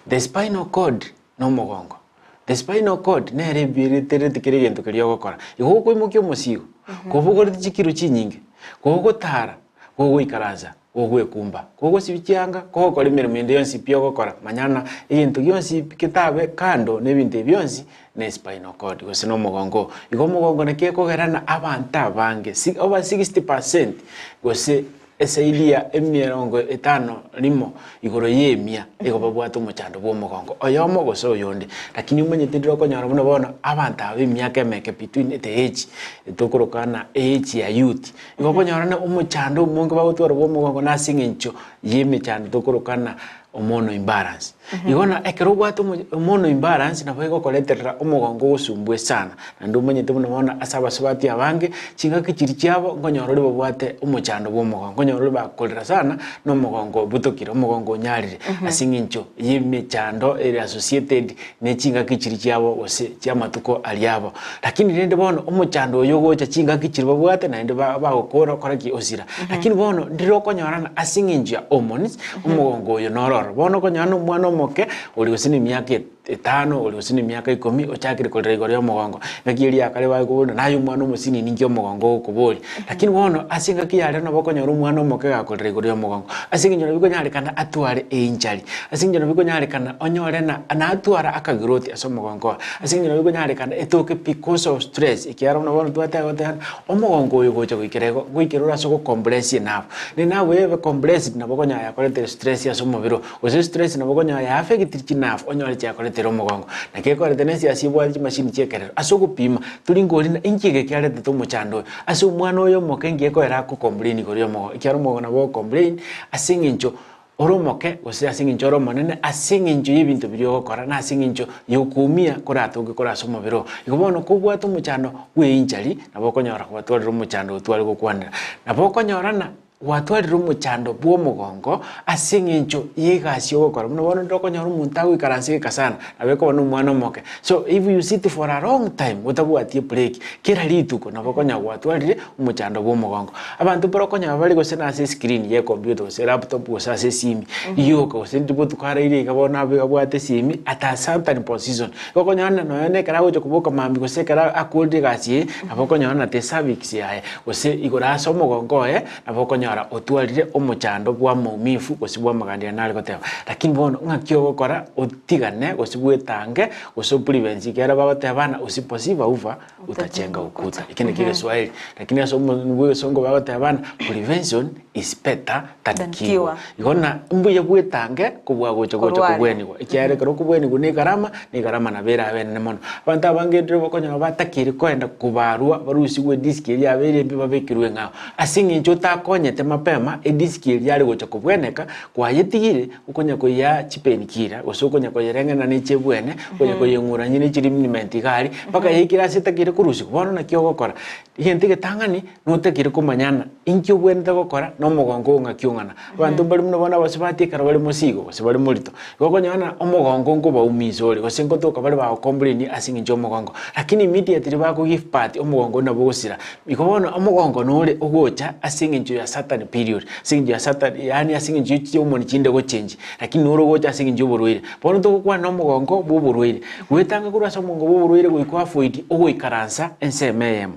L: The spinal cord na omogongo, the spinal cord nere ebireterete kera egento keria ogokora. Igo gokoimokia omosigo, kobogoreti chikiro chinyinge, kogotara, gogoikaransa. Gogwekumba, kogosibia chianga, kogokora emeremo ende yonsi pi ogokora, manya ng'a egento gionsi pi ketabe kando na ebinto ebi bionsi ne spinal cord gose na omogongo oo. Igo omogongo naki ekogera ng'a abanto abange si over 60 percent gose esaidi ya emerongo etano rimo igoro ya emia igo babwate omochando bwa omogongo, oyomo gose oyonde. Lakini omanyete ndire okonyora buna bono abanto aba emiaka emeke between the age tokoroka ng'a age ya youth. Igo okonyora ng'a omochando omonge bagotwara bw'omogongo nase eng'encho y'emechando tokoroka ng'a hormonal imbalance. Igo na ekero obwate omo hormonal imbalance nabo egokoreterera omogongo ogosumbue sana, naende omanyete buna bono ase abasubati abange, chingaki chiria chiabo nkonyora ore babwate omochando bw'omogongo, nkonyora ore bakorera sana na omogongo obutokire, omogongo onyarire ase eng'encho y'emechando ere associated ne chingaki chiria chiabo gose chi'amatuko aria abo. Lakini rende bono omochando oyo ogocha chingaki chiria babwate naende ba bagokora okora ki? Osira. Lakini bono ndire okonyorana ase eng'encho ya. hormones, omogongo oyo noro ororo. Bono okonyora na omwana omoke, ori gose na emiaka etano, ori gose na emiaka ikomi, ochakire korera igoro ya omogongo. Engaki eria ya kare bakoboria naye omwana omosinini ninki omogongo ogokoboria. Lakini bono ase engaki ya rero nabo okonyora omwana omoke gakorera igoro ya omogongo, ase eng'encho nabo ekonyarekana atware einjury, ase eng'encho nabo ekonyarekana onyore na natwara akagiroti ase omogongo oye, ase eng'encho nabo ekonyarekana etoke because of stress ekiagera buna bono twateba goteba omogongo oyo gocha goikera igo, goikera ore ase ogocompress enabu, na enabu eye ebe compressed nabo okonyora yakoretire stress ase omobere oo, gose stress nabo okonyora ya affectiri chinafu onyore chiakoretire omogongo. Naki ekorete na esiasi ebwate chimashini chia ekerero ase ogopima tori ngori na inki eke kiaretete omochando oyo. Ase omwana oyo omoke inki ekoera akocomplain igoro y'omogongo ekiagera omogongo nabo ogocomplain ase eng'encho ore omoke gose ase eng'encho ore omonene ase eng'encho y'ebinto biria ogokora na ase eng'encho y'okoumia koratoke kore ase omobere oo. Igo bono kobwate omochando bw'einjury nabo okonyora kobatwarire omochando otware gokwanera. Nabo okonyora ng'a Gwatwarire omochando bw'omogongo ase eng'encho y'egasi ogokora. Buna bono ndire okonyora omonto agoikaransa egeka sana, nabo ekoba na omwana omoke. So if you sit for a long time otabwati ebreak, kera rituko nabo okonyora gwatwarire omochando bw'omogongo. Abanto mbare okonyora bare gose nase escreen ya ecomputer gose elaptop gose ase esimi, rioka gose ndiri botuko araire iga bono abe abwate esimi at a certain position. Igo okonyora ng'a nonya na ekero agocha koboka mambia gose ekero akorire egasi eye, nabo okonyora ng'a te cervix yaye Gose igoro ase omogongo oye nabo okonyora otwarire omochando bw'amaumifu gose bw'amagandia nare goteba. Lakini bono ng'aki ogokora otigane gose bwetange gose oprevent ekiagera bagoteba bana usiposiba ufa utachenga ukuta. Eke nakio egeswahili. Lakini ase bw'egesongo bagoteba bana prevention is better than cure. Igo na mbuya bwetange kobua gocha gocha kobwenigwa ekiagera ekero okobwenigwa na egarama, na egarama nabo erabe enene mono. Abanto abange ndire okonyora batakeire koenda kobarwa barusigwe edisiki eria yabeire embe babekerwe eng'ao. Ase eng'encho otakonyete mapema, edisiki eria yare gocha kobweneka, kwayetigire, okonya koyea chipainkiller, gose okonya koyereng'ena ne chebwene, okonya koyeng'urania ne chirimniment iga aria, mpaka yaikire ase etakeire korusigwa. Bono naki ogokora? Egento egetang'ani, notakire komanyana inki obwenerete gokora na omogongo oo ng'aki ong'ana. Abanto mbare buna bono abasubati ekero bare mosigo gose bare morito, igo okonyora ng'a omogongo nkobaumisa ore gose nkotoka bare bagocomplain ase eng'encho ya omogongo. Lakini immediately bako give birth, omogongo oyio nabo ogosira. Igo bono omogongo nore ogocha ase eng'encho ya certain period, ase eng'encho ya certain yaani ase eng'encho ya chihormone chinde gochange, lakini nore ogocha ase eng'encho ya oborwaire. Bono togokwana omogongo bwa oborwaire, goetanga korwa ase omogongo bwa oborwaire goika oavoid ogoikaransa ensemo eyemo.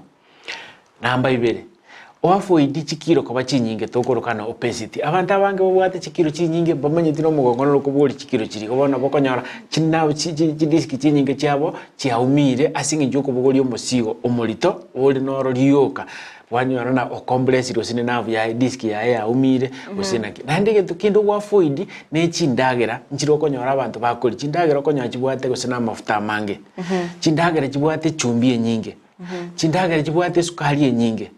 L: Namba ibere, oavoidi chikiro koba chinyinge tokorokana obesity. Abanto abange babwate chikiro chinyinge mbamanyeti na omogongo noro okoboria chikiro chiria. Igo bono nabo okonyora china chi chi chidiski chinyinge chiabo chiaumire ase eng'encho ya okobogoria omosigo omorito ore noro rioka. Kwanyora na ocompressire gose ne nerve yaye edisk yaye yaumire gose naki. Naende egento kende ogoavoid ne chindagera nchire okonyora abanto bakoria. Chindagera okonyora chibwate gose na amafuta amange, chindagera chibwate echumbi enyinge. Chindagera chibwate esukari enyinge,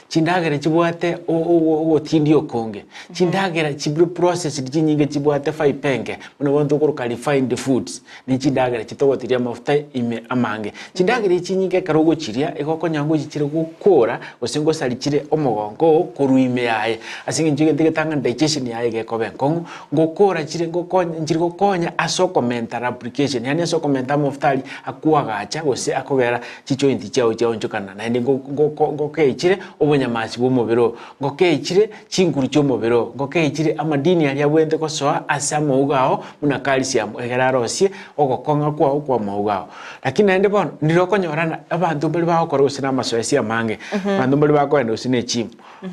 L: chindagera chibwate ogotindia okonge, chindagera chibire processed chinyinge chibwate fibre enke, buna bono tokoroka refined foods, ne chindagera chitogotirie amafuta ime amange. Chindagera echi chinyinge ekero ogochiria, igo okonyora ngochichire gokora gose ngosari chire omogongo oo korwa ime yaye. Ase eng'encho egento egetang'ani digestion yaye iga ekoba enkong'u, ngokora chire ngokonya nchiri gokonya ase okomenta lubrication, yaani ase okomenta amafuta aria akoagacha gose akogera chijoint chiao chiaonchokana, naende ngokeichire obonyamasi bw'omobere oo, ngokeichire chinguru chi'omobere oo, ngokeichire amadini aria abwenerete gosoa ase amauga ao buna calcium egere arosie ogokong'a kwao kw'amauga ao. Lakini naende bono, ndire okonyora ng'a abanto mbare bagokora gose namasoesi amange, abanto mbare bakoenda gose ne echimu.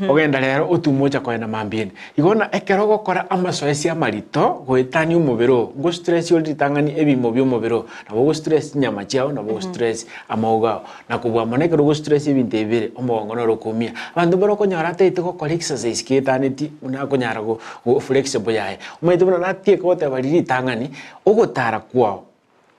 L: Ogenda rero otume ocha koenda mambia ende. Igo na ekero ogokora amasoesi amarito goetania omobere oo, ngo stress ore ritang'ani ebimo bia omobere oo, nabo ogo stress chinyama chiao, nabo ogo stress amauga ao. Na kobua mono ekero ogo stress ebinto ebi bibere, omogongo noro okoumia. Abanto mbare okonyora ataete gokora exercise keetaneti buna akonyara go go flexible yaye. Omanyete buna natieke goteba riria ritang'ani, ogotara kwao.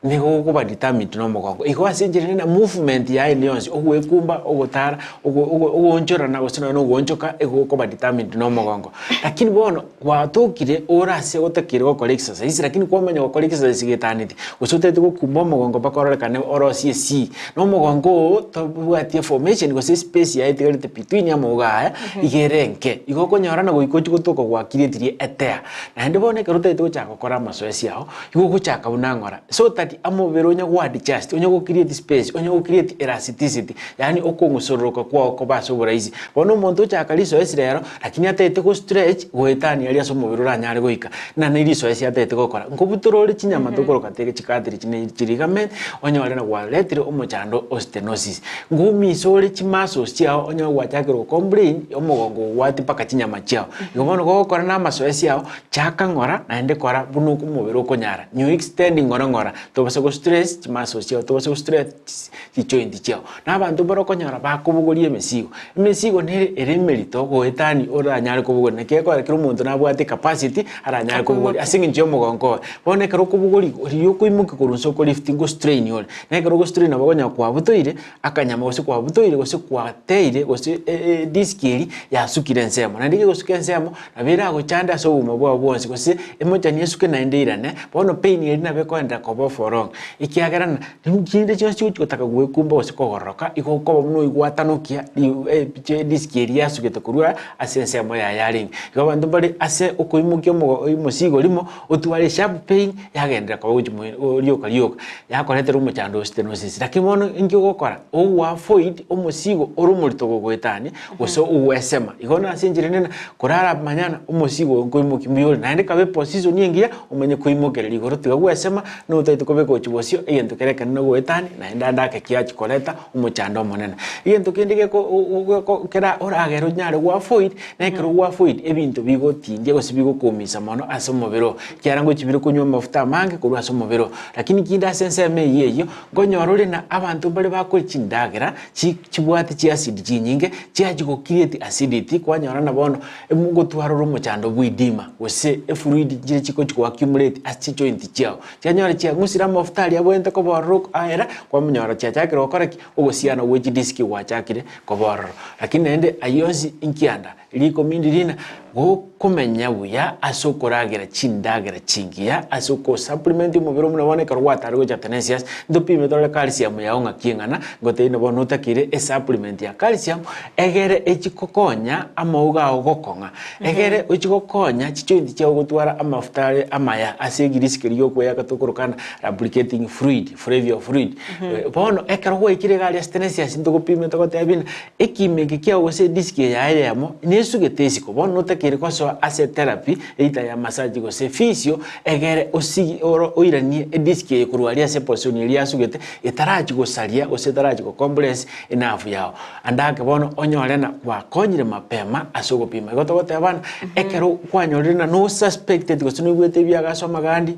L: Nigo gokoba determined nomogongo. Igo ase enchera ere na movement yaye ende yonsi, ogwekumba, ogotara, ogo ogo ogoonchorana gose nonya na ogoonchoka, igo gokoba determined nomogongo. Lakini bono, gwatokire ore ase otakeire gokora exercise, lakini kwamanya gokora exercise getaneti, gose otagete gokumba omogongo mpaka ororekane orosie esii, na omogongo oo tobwati eformation gose espace yaye etigarete between amauga aya, iga ere enke. Igo okonyora na goika ochie gotoka gwacreatirie etear. Naende bono ekero otagete gochaka gokora amasoesi ao, Igo ogochaka buna ng'ora. So that that amobere onye go adjust, onye go create space, onye go create elasticity, yaani okong'usororoka kwao kobe ase oboraisi. Bono omonto ochaka risoesi rero, lakini atagete go stretch goetania aria ase omobere oranyare goika, na ne risoesi atagete gokora. Nkobutora ore chinyama tokoroka tege chicartilage ne chiligament, onyore na gwaretire omochando o stenosis. Ngoumisa ore chimuscles chiao onyore gwachakire go complain omogongo ogwatia mpaka chinyama chiao. Igo bono gogokora na amasoesi ao, chaka ng'ora naende kora buna omobere okonyara. Nyo extend ng'ora ng'ora, tobasa go stress chimuscles chiao, tobasa go stress chijoint chiao. Na abanto mbare okonyora bakobogoria emesigo, emesigo nere ere emerito goetania oranyare kobogoria, naki ekogera kera omonto nabwate ecapacity aranyare kobogoria ase eng'encho ya omogongo oye. Bono ekero okobogoria riria okoimokia korwa inse okolift ngostrain ore, na ekero ogostrain nabo okonyora kwabutoire akanyama gose kwabutoire gose kwateire gose edisk eria yasukire ensemo. Naende kegosuka ensemo, nabo eragochande ase obogima bwao bwonsi gose emochani esuke naende eirane, bono pain eria nabo ekoenderera koba for long. Ekiagera na chinde chionsi chigochi gotaka gwekumba gose kogororoka, igo okoba buna oigwatanokia edisk eria yasugete korwa ase ensemo yaye yarenge. Igo abanto mbare ase okoimokia omogo omosigo rimo, otware esharp pain, yagenderera koba gochia moino rioka rioka, yakoretera omochando o stenosis. Lakini bono inki ogokora? Ogoavoid omosigo ore omorito gogoetania, gose ogwesema. Igo nase enchera ende na korara manya omosigo oyo nkoimokia mbuya ore, naende kabe eposition engiya, omanye koimokereria igoro tiga gwesema, na otagete kobeka gochia bosio, egento kere ekenene ogoetania, naende ande ake kiachia koreta omochando omonene. Egento kende geko geko kera oragere onyare goavoid, na ekero gwaavoid ebinto bigotindia gose bigokoumisa mono ase omobere oo, ekiagera ngochia bire konywa amafuta amange korwa ase omobere oo. Lakini kinde ase ensemo eyio eyio, nkonyora ore na abanto mbare bakoria chindagera, chi chibwate chiacid chinyinge, chiachia go create acidity, kwanyora na bono ngotwara ore omochando bwa edema, gose efluid nchire chigochi go accumulate ase chijoint chiago. Chianyora chiang'usire amafuta aria abwenerete koba ororo aera, kwamonyora chiachakire gokora ki? Ogosiana gwe chidisk gwachakire koba ororo. Lakini naende ayio onsi nkianda, rikomi ndirina, gokomenya buya ase okoragera chindagera chingiya, ase okosupplement omobere buna bono ekero gwatare gocha tenensias, ntopime torore calcium yago ng'aki eng'ana, ngotebi na bono otakeire esupplement ya calcium, egere echi kokonya amauga ao gokong'a, egere ochi gokonya chijoint chiago gotwara amafuta are amaya ase egirisi keria giokoeyaka tokorokana lubricating fluid, flavor fluid. Bono ekero gwaikire iga aria ase tenensias ntogopime togotebia buna Ekiimo eke kiao gose edisiki eye yaye eyemo nesugete isiko, bono notakeire gosoa ase etherapy, either ya massage gose physio, egere osigi oro oiranie edisiki eye korwa aria ase eposition eria yasugete etarachi gosaria gose etarachi gocompress enerve yao. Ande ake bono onyore na gwakonyire mapema ase ogopima. Igo togoteba ng'a ekero kwanyorire na nosuspected gose noigwete ebiagaso amagandi,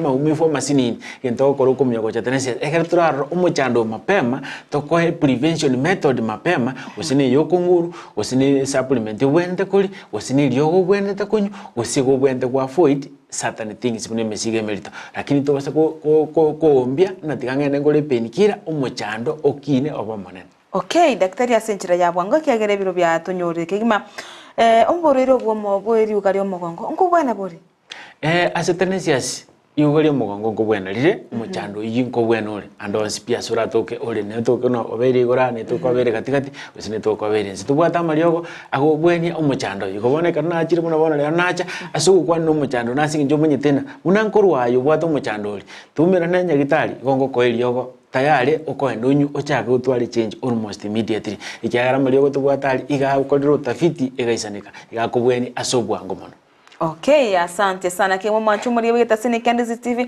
L: maumivu amasinini, Egento ogokora okomuya gocha tenensi ekero torarore omochando oo mapema, tokoe prevention method mapema, gose na eyokong'uru, gose na supplement obwenerete koria, gose na eriogo obwenerete konywa, gose igo obwenerete go avoid certain things buna emesigo emerito. Lakini tobasa ko- ko- ko- koombia ng'a tiga ng'ende ngore epain killer, omochando okine obe omonene.
K: Okay, daktari ase enchera ya bwango ekiagera ebiro biatonyorire kegima oborwaire obwomo bwe riuga riomogongo nkobwene bore?
L: Ase tenensiasi Igo ri'omogongo nkobwena rire, omochando oyio nkobwena ore, ande onsi pi ase oratoke ore, netoke na obeire igoro aa, netoke obeire gati gati, gose netoke obeire inse. Tobwate amariogo agobwenia omochando oyio. Igo bono ekero nachire buna bono rero nacha, ase ogokwana na omochando nase eng'encho omanyete ng'a buna nkorwa aye obwate omochando oria, toumerane na nyagitari, igo ngokoa eriogo tayari okoenda onywe ochake gotwara echange almost immediately, ekiagera amariogo tobwate aria iga agokorire utafiti egaisaneka, iga akobwenia ase obwango mono.
K: Okay, asante sana kegima mwanche omoria bw'egetasini kia Ndizi TV.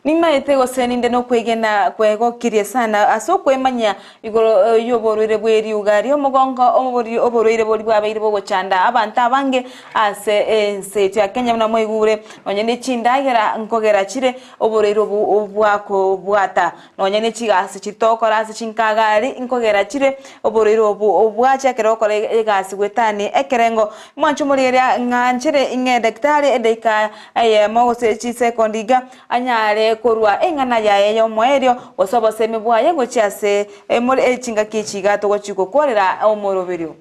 K: Nimaete gose ninde nokwegena kwegokirie sana ase okwemanyia igoro y'oborwaire bw'eriuga ri'omogongo obori oborwaire boria bwabeire bogochanda abanto abange ase ense yaito ya Kenya buna mwaigure nonye ne chindagera nkogera chire oborwaire obo bwakobwata Nonya ne chigasi chiria togokora ase chinkagari nkogera chire oborwaire obo obwache ekero ogokora egasi goetania ekerengo. Mwanche omorigereria ng'a nchere ing'e daktari edaika eyemo gose chisekondi iga anyare korua eng'ana yaye y'omoerio gose obosemi bwaye gochia ase more chingaki echi iga togochia gokworera omoroberio.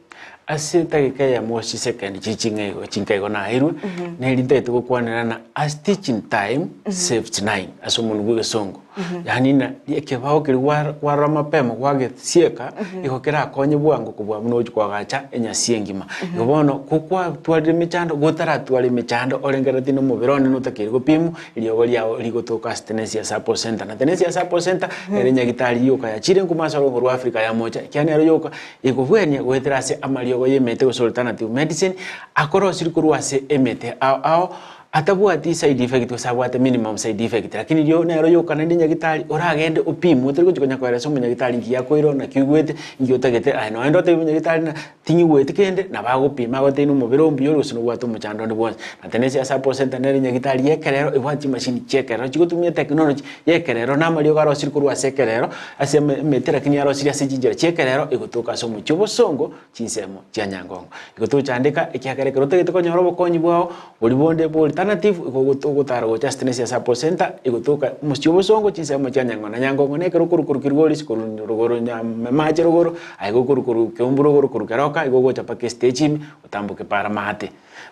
L: Ase edageka eyemo gose chisekendi chiria ching'e igo chinke igo naeirwe, neri ntagete gokwanera na a stitch in time saves nine ase omonwa bwa egesongo. Yaani na ekebao keria gwa kwarora mapema gwagesieka, igo kerakonye bwango kobua buna ogochia koagacha enyasi engima. Igo bono ko kwatwarire emechando, gotaratwara emechando orengereretie na omobere one notakeire gopimwa, eriogo riago rigotoka ase Tenesia Support Center. Na Tenesia Support Center, nere nyagitari yoka yachire nkuma ase orogongo rwa Africa ya mocha, ekiagera nero yoka ekobwenia goetera ase amariogo ya emete gose alternative medicine, akorosirie korwa ase emete ao ao, Atabwati side effect gose abwate minimum side effect lakini rio nero yoka naende nyagitari oragende opimwe otari gochi konya koeresa omonyagitari nki akoira naki oigwete nki otagete aye noende otebi omonyagitari ng'a ting'igweti kende nabo agopima agotebie na omobere oo mbuya ore gose nobwate omochando onde bwonsi. Na Tenesia Support Center nere nyagitari ya ekerero ebwate chimashini chia ekerero chigotumia technology ya ekerero na amariogo arosirie korwa ase ekerero ase eme emete lakini arosirie ase chinchera chia ekerero egotoka ase omochie obosongo chinsemo chia Nyangongo. Igo tochandeka ekiagera ekero otagete konyora obokonyi bwao, boria bonde bwa alternative igo ogoto ogotara gocha ase Tenesia Support Center, egotoka omochie obosongo chinsemo chia Nyangongo. Na Nyangongo nekero okorwa korwa Kilgoris korwa rogoro Nyamache rogoro, aye gokorwa korwa Keumbu rogoro korwa Keroka, igo ogocha mpaka estage ime, otamboke para maate.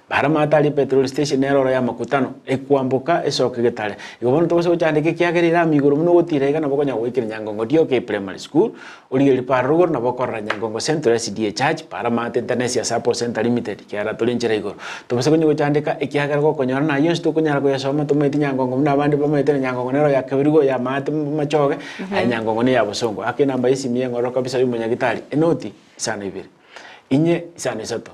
L: Bara maate aria epetrol station nero oro ya makutano, ekwamboka esoke getare. Igo bono tobasa gochandeka ekiagera ere amo igoro buna ogotira iga nabo okonya goikera Nyangongo DOK Primary School, Origereria para rogoro nabo okorora Nyangongo Central SDA Church, para maate Ntanesi ase Apple Centre Limited, kiagera tore enchera igoro. Tobasa konya gochandeka ekiagera gokonyora na ayio onsi tokonyara koyasoma tomaeti Nyangongo buna abande bamaete na Nyangongo nero ya Kebirigo ya maate machoge, aye Nyangongo neya bosongo. Aka enamba y'esimi y'eng'ororo kabisa y'omonyagitari, enoti, isano ibere, inye, isano isato.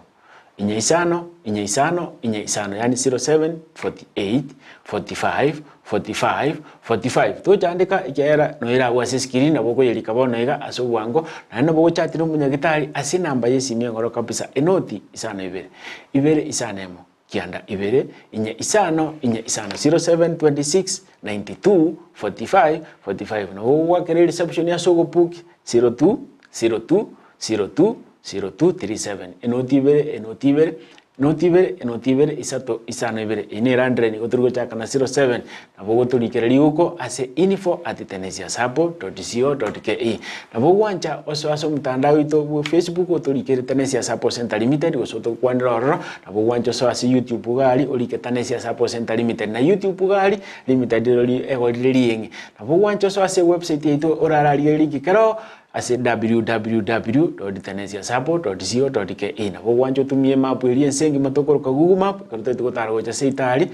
L: Inye isano, inye isano, inye isano, yaani 07, 48, 45, 45, 45. Tochandeka ekiagera noyo eragwe ase escreen nabo okoyerika bono iga ase obwango, naende nabo ogochatera omonyagitari ase enamba ya esimi engoro kabisa, enoti isano ibere, ibere isano emo, kianda ibere, inye isano, inye isano, 07, 26, 92, 45, 45. Nabo ogoakera ereception ase ogopuki, 02, 02, 02, 0237, enoti ibere, enoti ibere, enoti ibere, enoti ibere, isato, isano ibere. Eye ne landline igo tori gochaka na 07, nabo ogotorikera riguko ase info at tenesiasacco dot co dot ke. Nabo ogwancha osoe ase omotandao oito bwa Facebook otorikere Tenesia Sacco Centre Limited gose otokwanere ororo, nabo ogwancha osoe ase YouTube iga aria orike Tenesia Sacco Centre Limited. Na YouTube iga aria Limited rirorio egorire rieng'e. Nabo ogwancha osoe ase ewebsite yaito orararigererie rinki kero. Ase www.tenesiasacco.co.ke nabo ogwancha otumie emap eria ense engima tokoroka Google map ekero totagete gotara gocha ase itari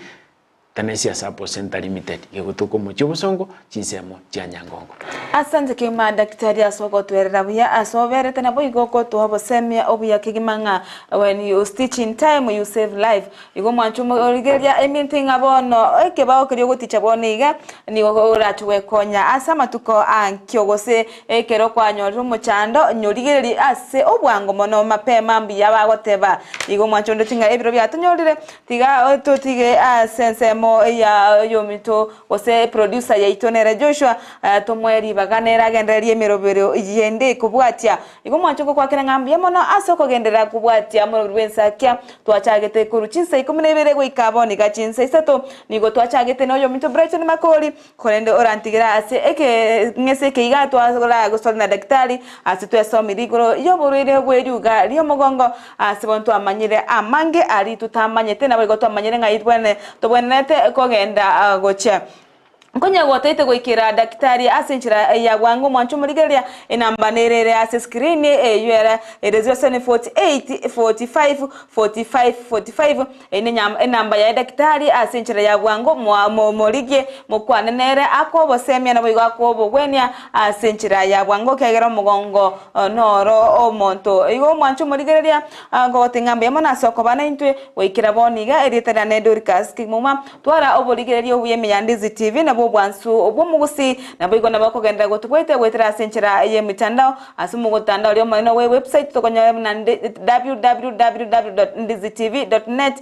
L: Tenesia Sacco Centre Limited gegotoka omochie obosongo chinsemo chia Nyangongo.
K: Asante kegima daktari ase ogotwerera buya ase oberete naboigo ogotoa obosemia obuya kegima ng'a when you stitch in time you save life Igo mwanche omorigereria eminto ing'a bono ekebao keria ogoticha bono iga nigo orache gwekonya ase amatuko ankio gose ekero kwanyorire omochando nyorigererie ase obwango mono mapema mbuya bagoteba. Igo mwanche ondoche ng'a ebiro biatonyorire tiga totige ase ensemo ya oyominto gose producer yaito nere Joshua tomoe ribaga nere agendererie emerobero yende ekobwatia. Igo mwanche ngokwakera ng'a mbuya mono ase okogenderera kobwatia omoroberi bw'ensakia twachagete korwa chinsa ikomi na ibere goika bono iga chinsa isato. Nigo twachagete noyominto Brighton Makori, korende orantigere ase ekeng'ese eke iga twaragosore na daktari ase twesomirie igoro y'oborwaire bw'eriuga ri'omogongo ase bono twamanyire amange aria totamanyete naboigo twamanyire ng'ai tobwenerete kogenda gochia. Nkonya gotaete goikera daktari ase enchera ya bwango mwanche omorigereria enamba nere ere ase screen eywo ere ere 0748 45 45 45 Eye ne enamba yaye daktari ase enchera ya bwango morigie mokwane nere akobosemia naboigo akobogwenia ase enchera ya bwango ekiagera omogongo noro omonto. Igo mwanche omorigereria ngogote ng'a mbuya mono ase okoba naintwe goikera bono iga erieta riane Dorcas Kimuma. Twara oborigereria obuya ime ya Ndizi TV nabwo obwansu bw'omogusi, naboigo nabo okogenderera gotobwate goetera ase enchera y'emetandao ase omogotandao oria omonene owe website tokonyora buna www.ndizitv.net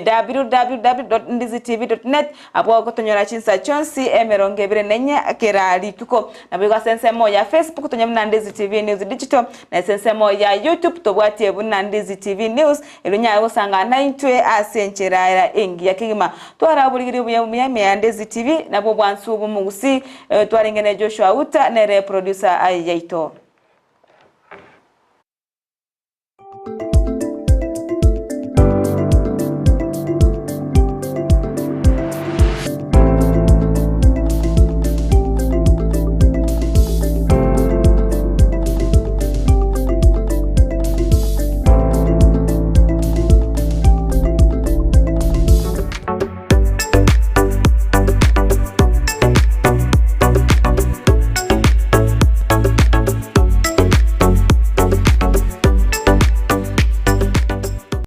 K: www.ndizitv.net abwo ogotonyora chinsa chionsi emerongo ebere na enye kera rituko. Naboigo ase ensemo ya Facebook tonyore buna Ndizi TV News Digital na ase ensemo ya YouTube tobwatie buna Ndizi TV News Erio nyare gosangana naintwe ase enchera era engiya kegima. Twara oborigereria obuya buya ime ya Ndezi TV, nabwo obwansu bw'omogusii, twarenge ne Joshua Uta nere producer yaito.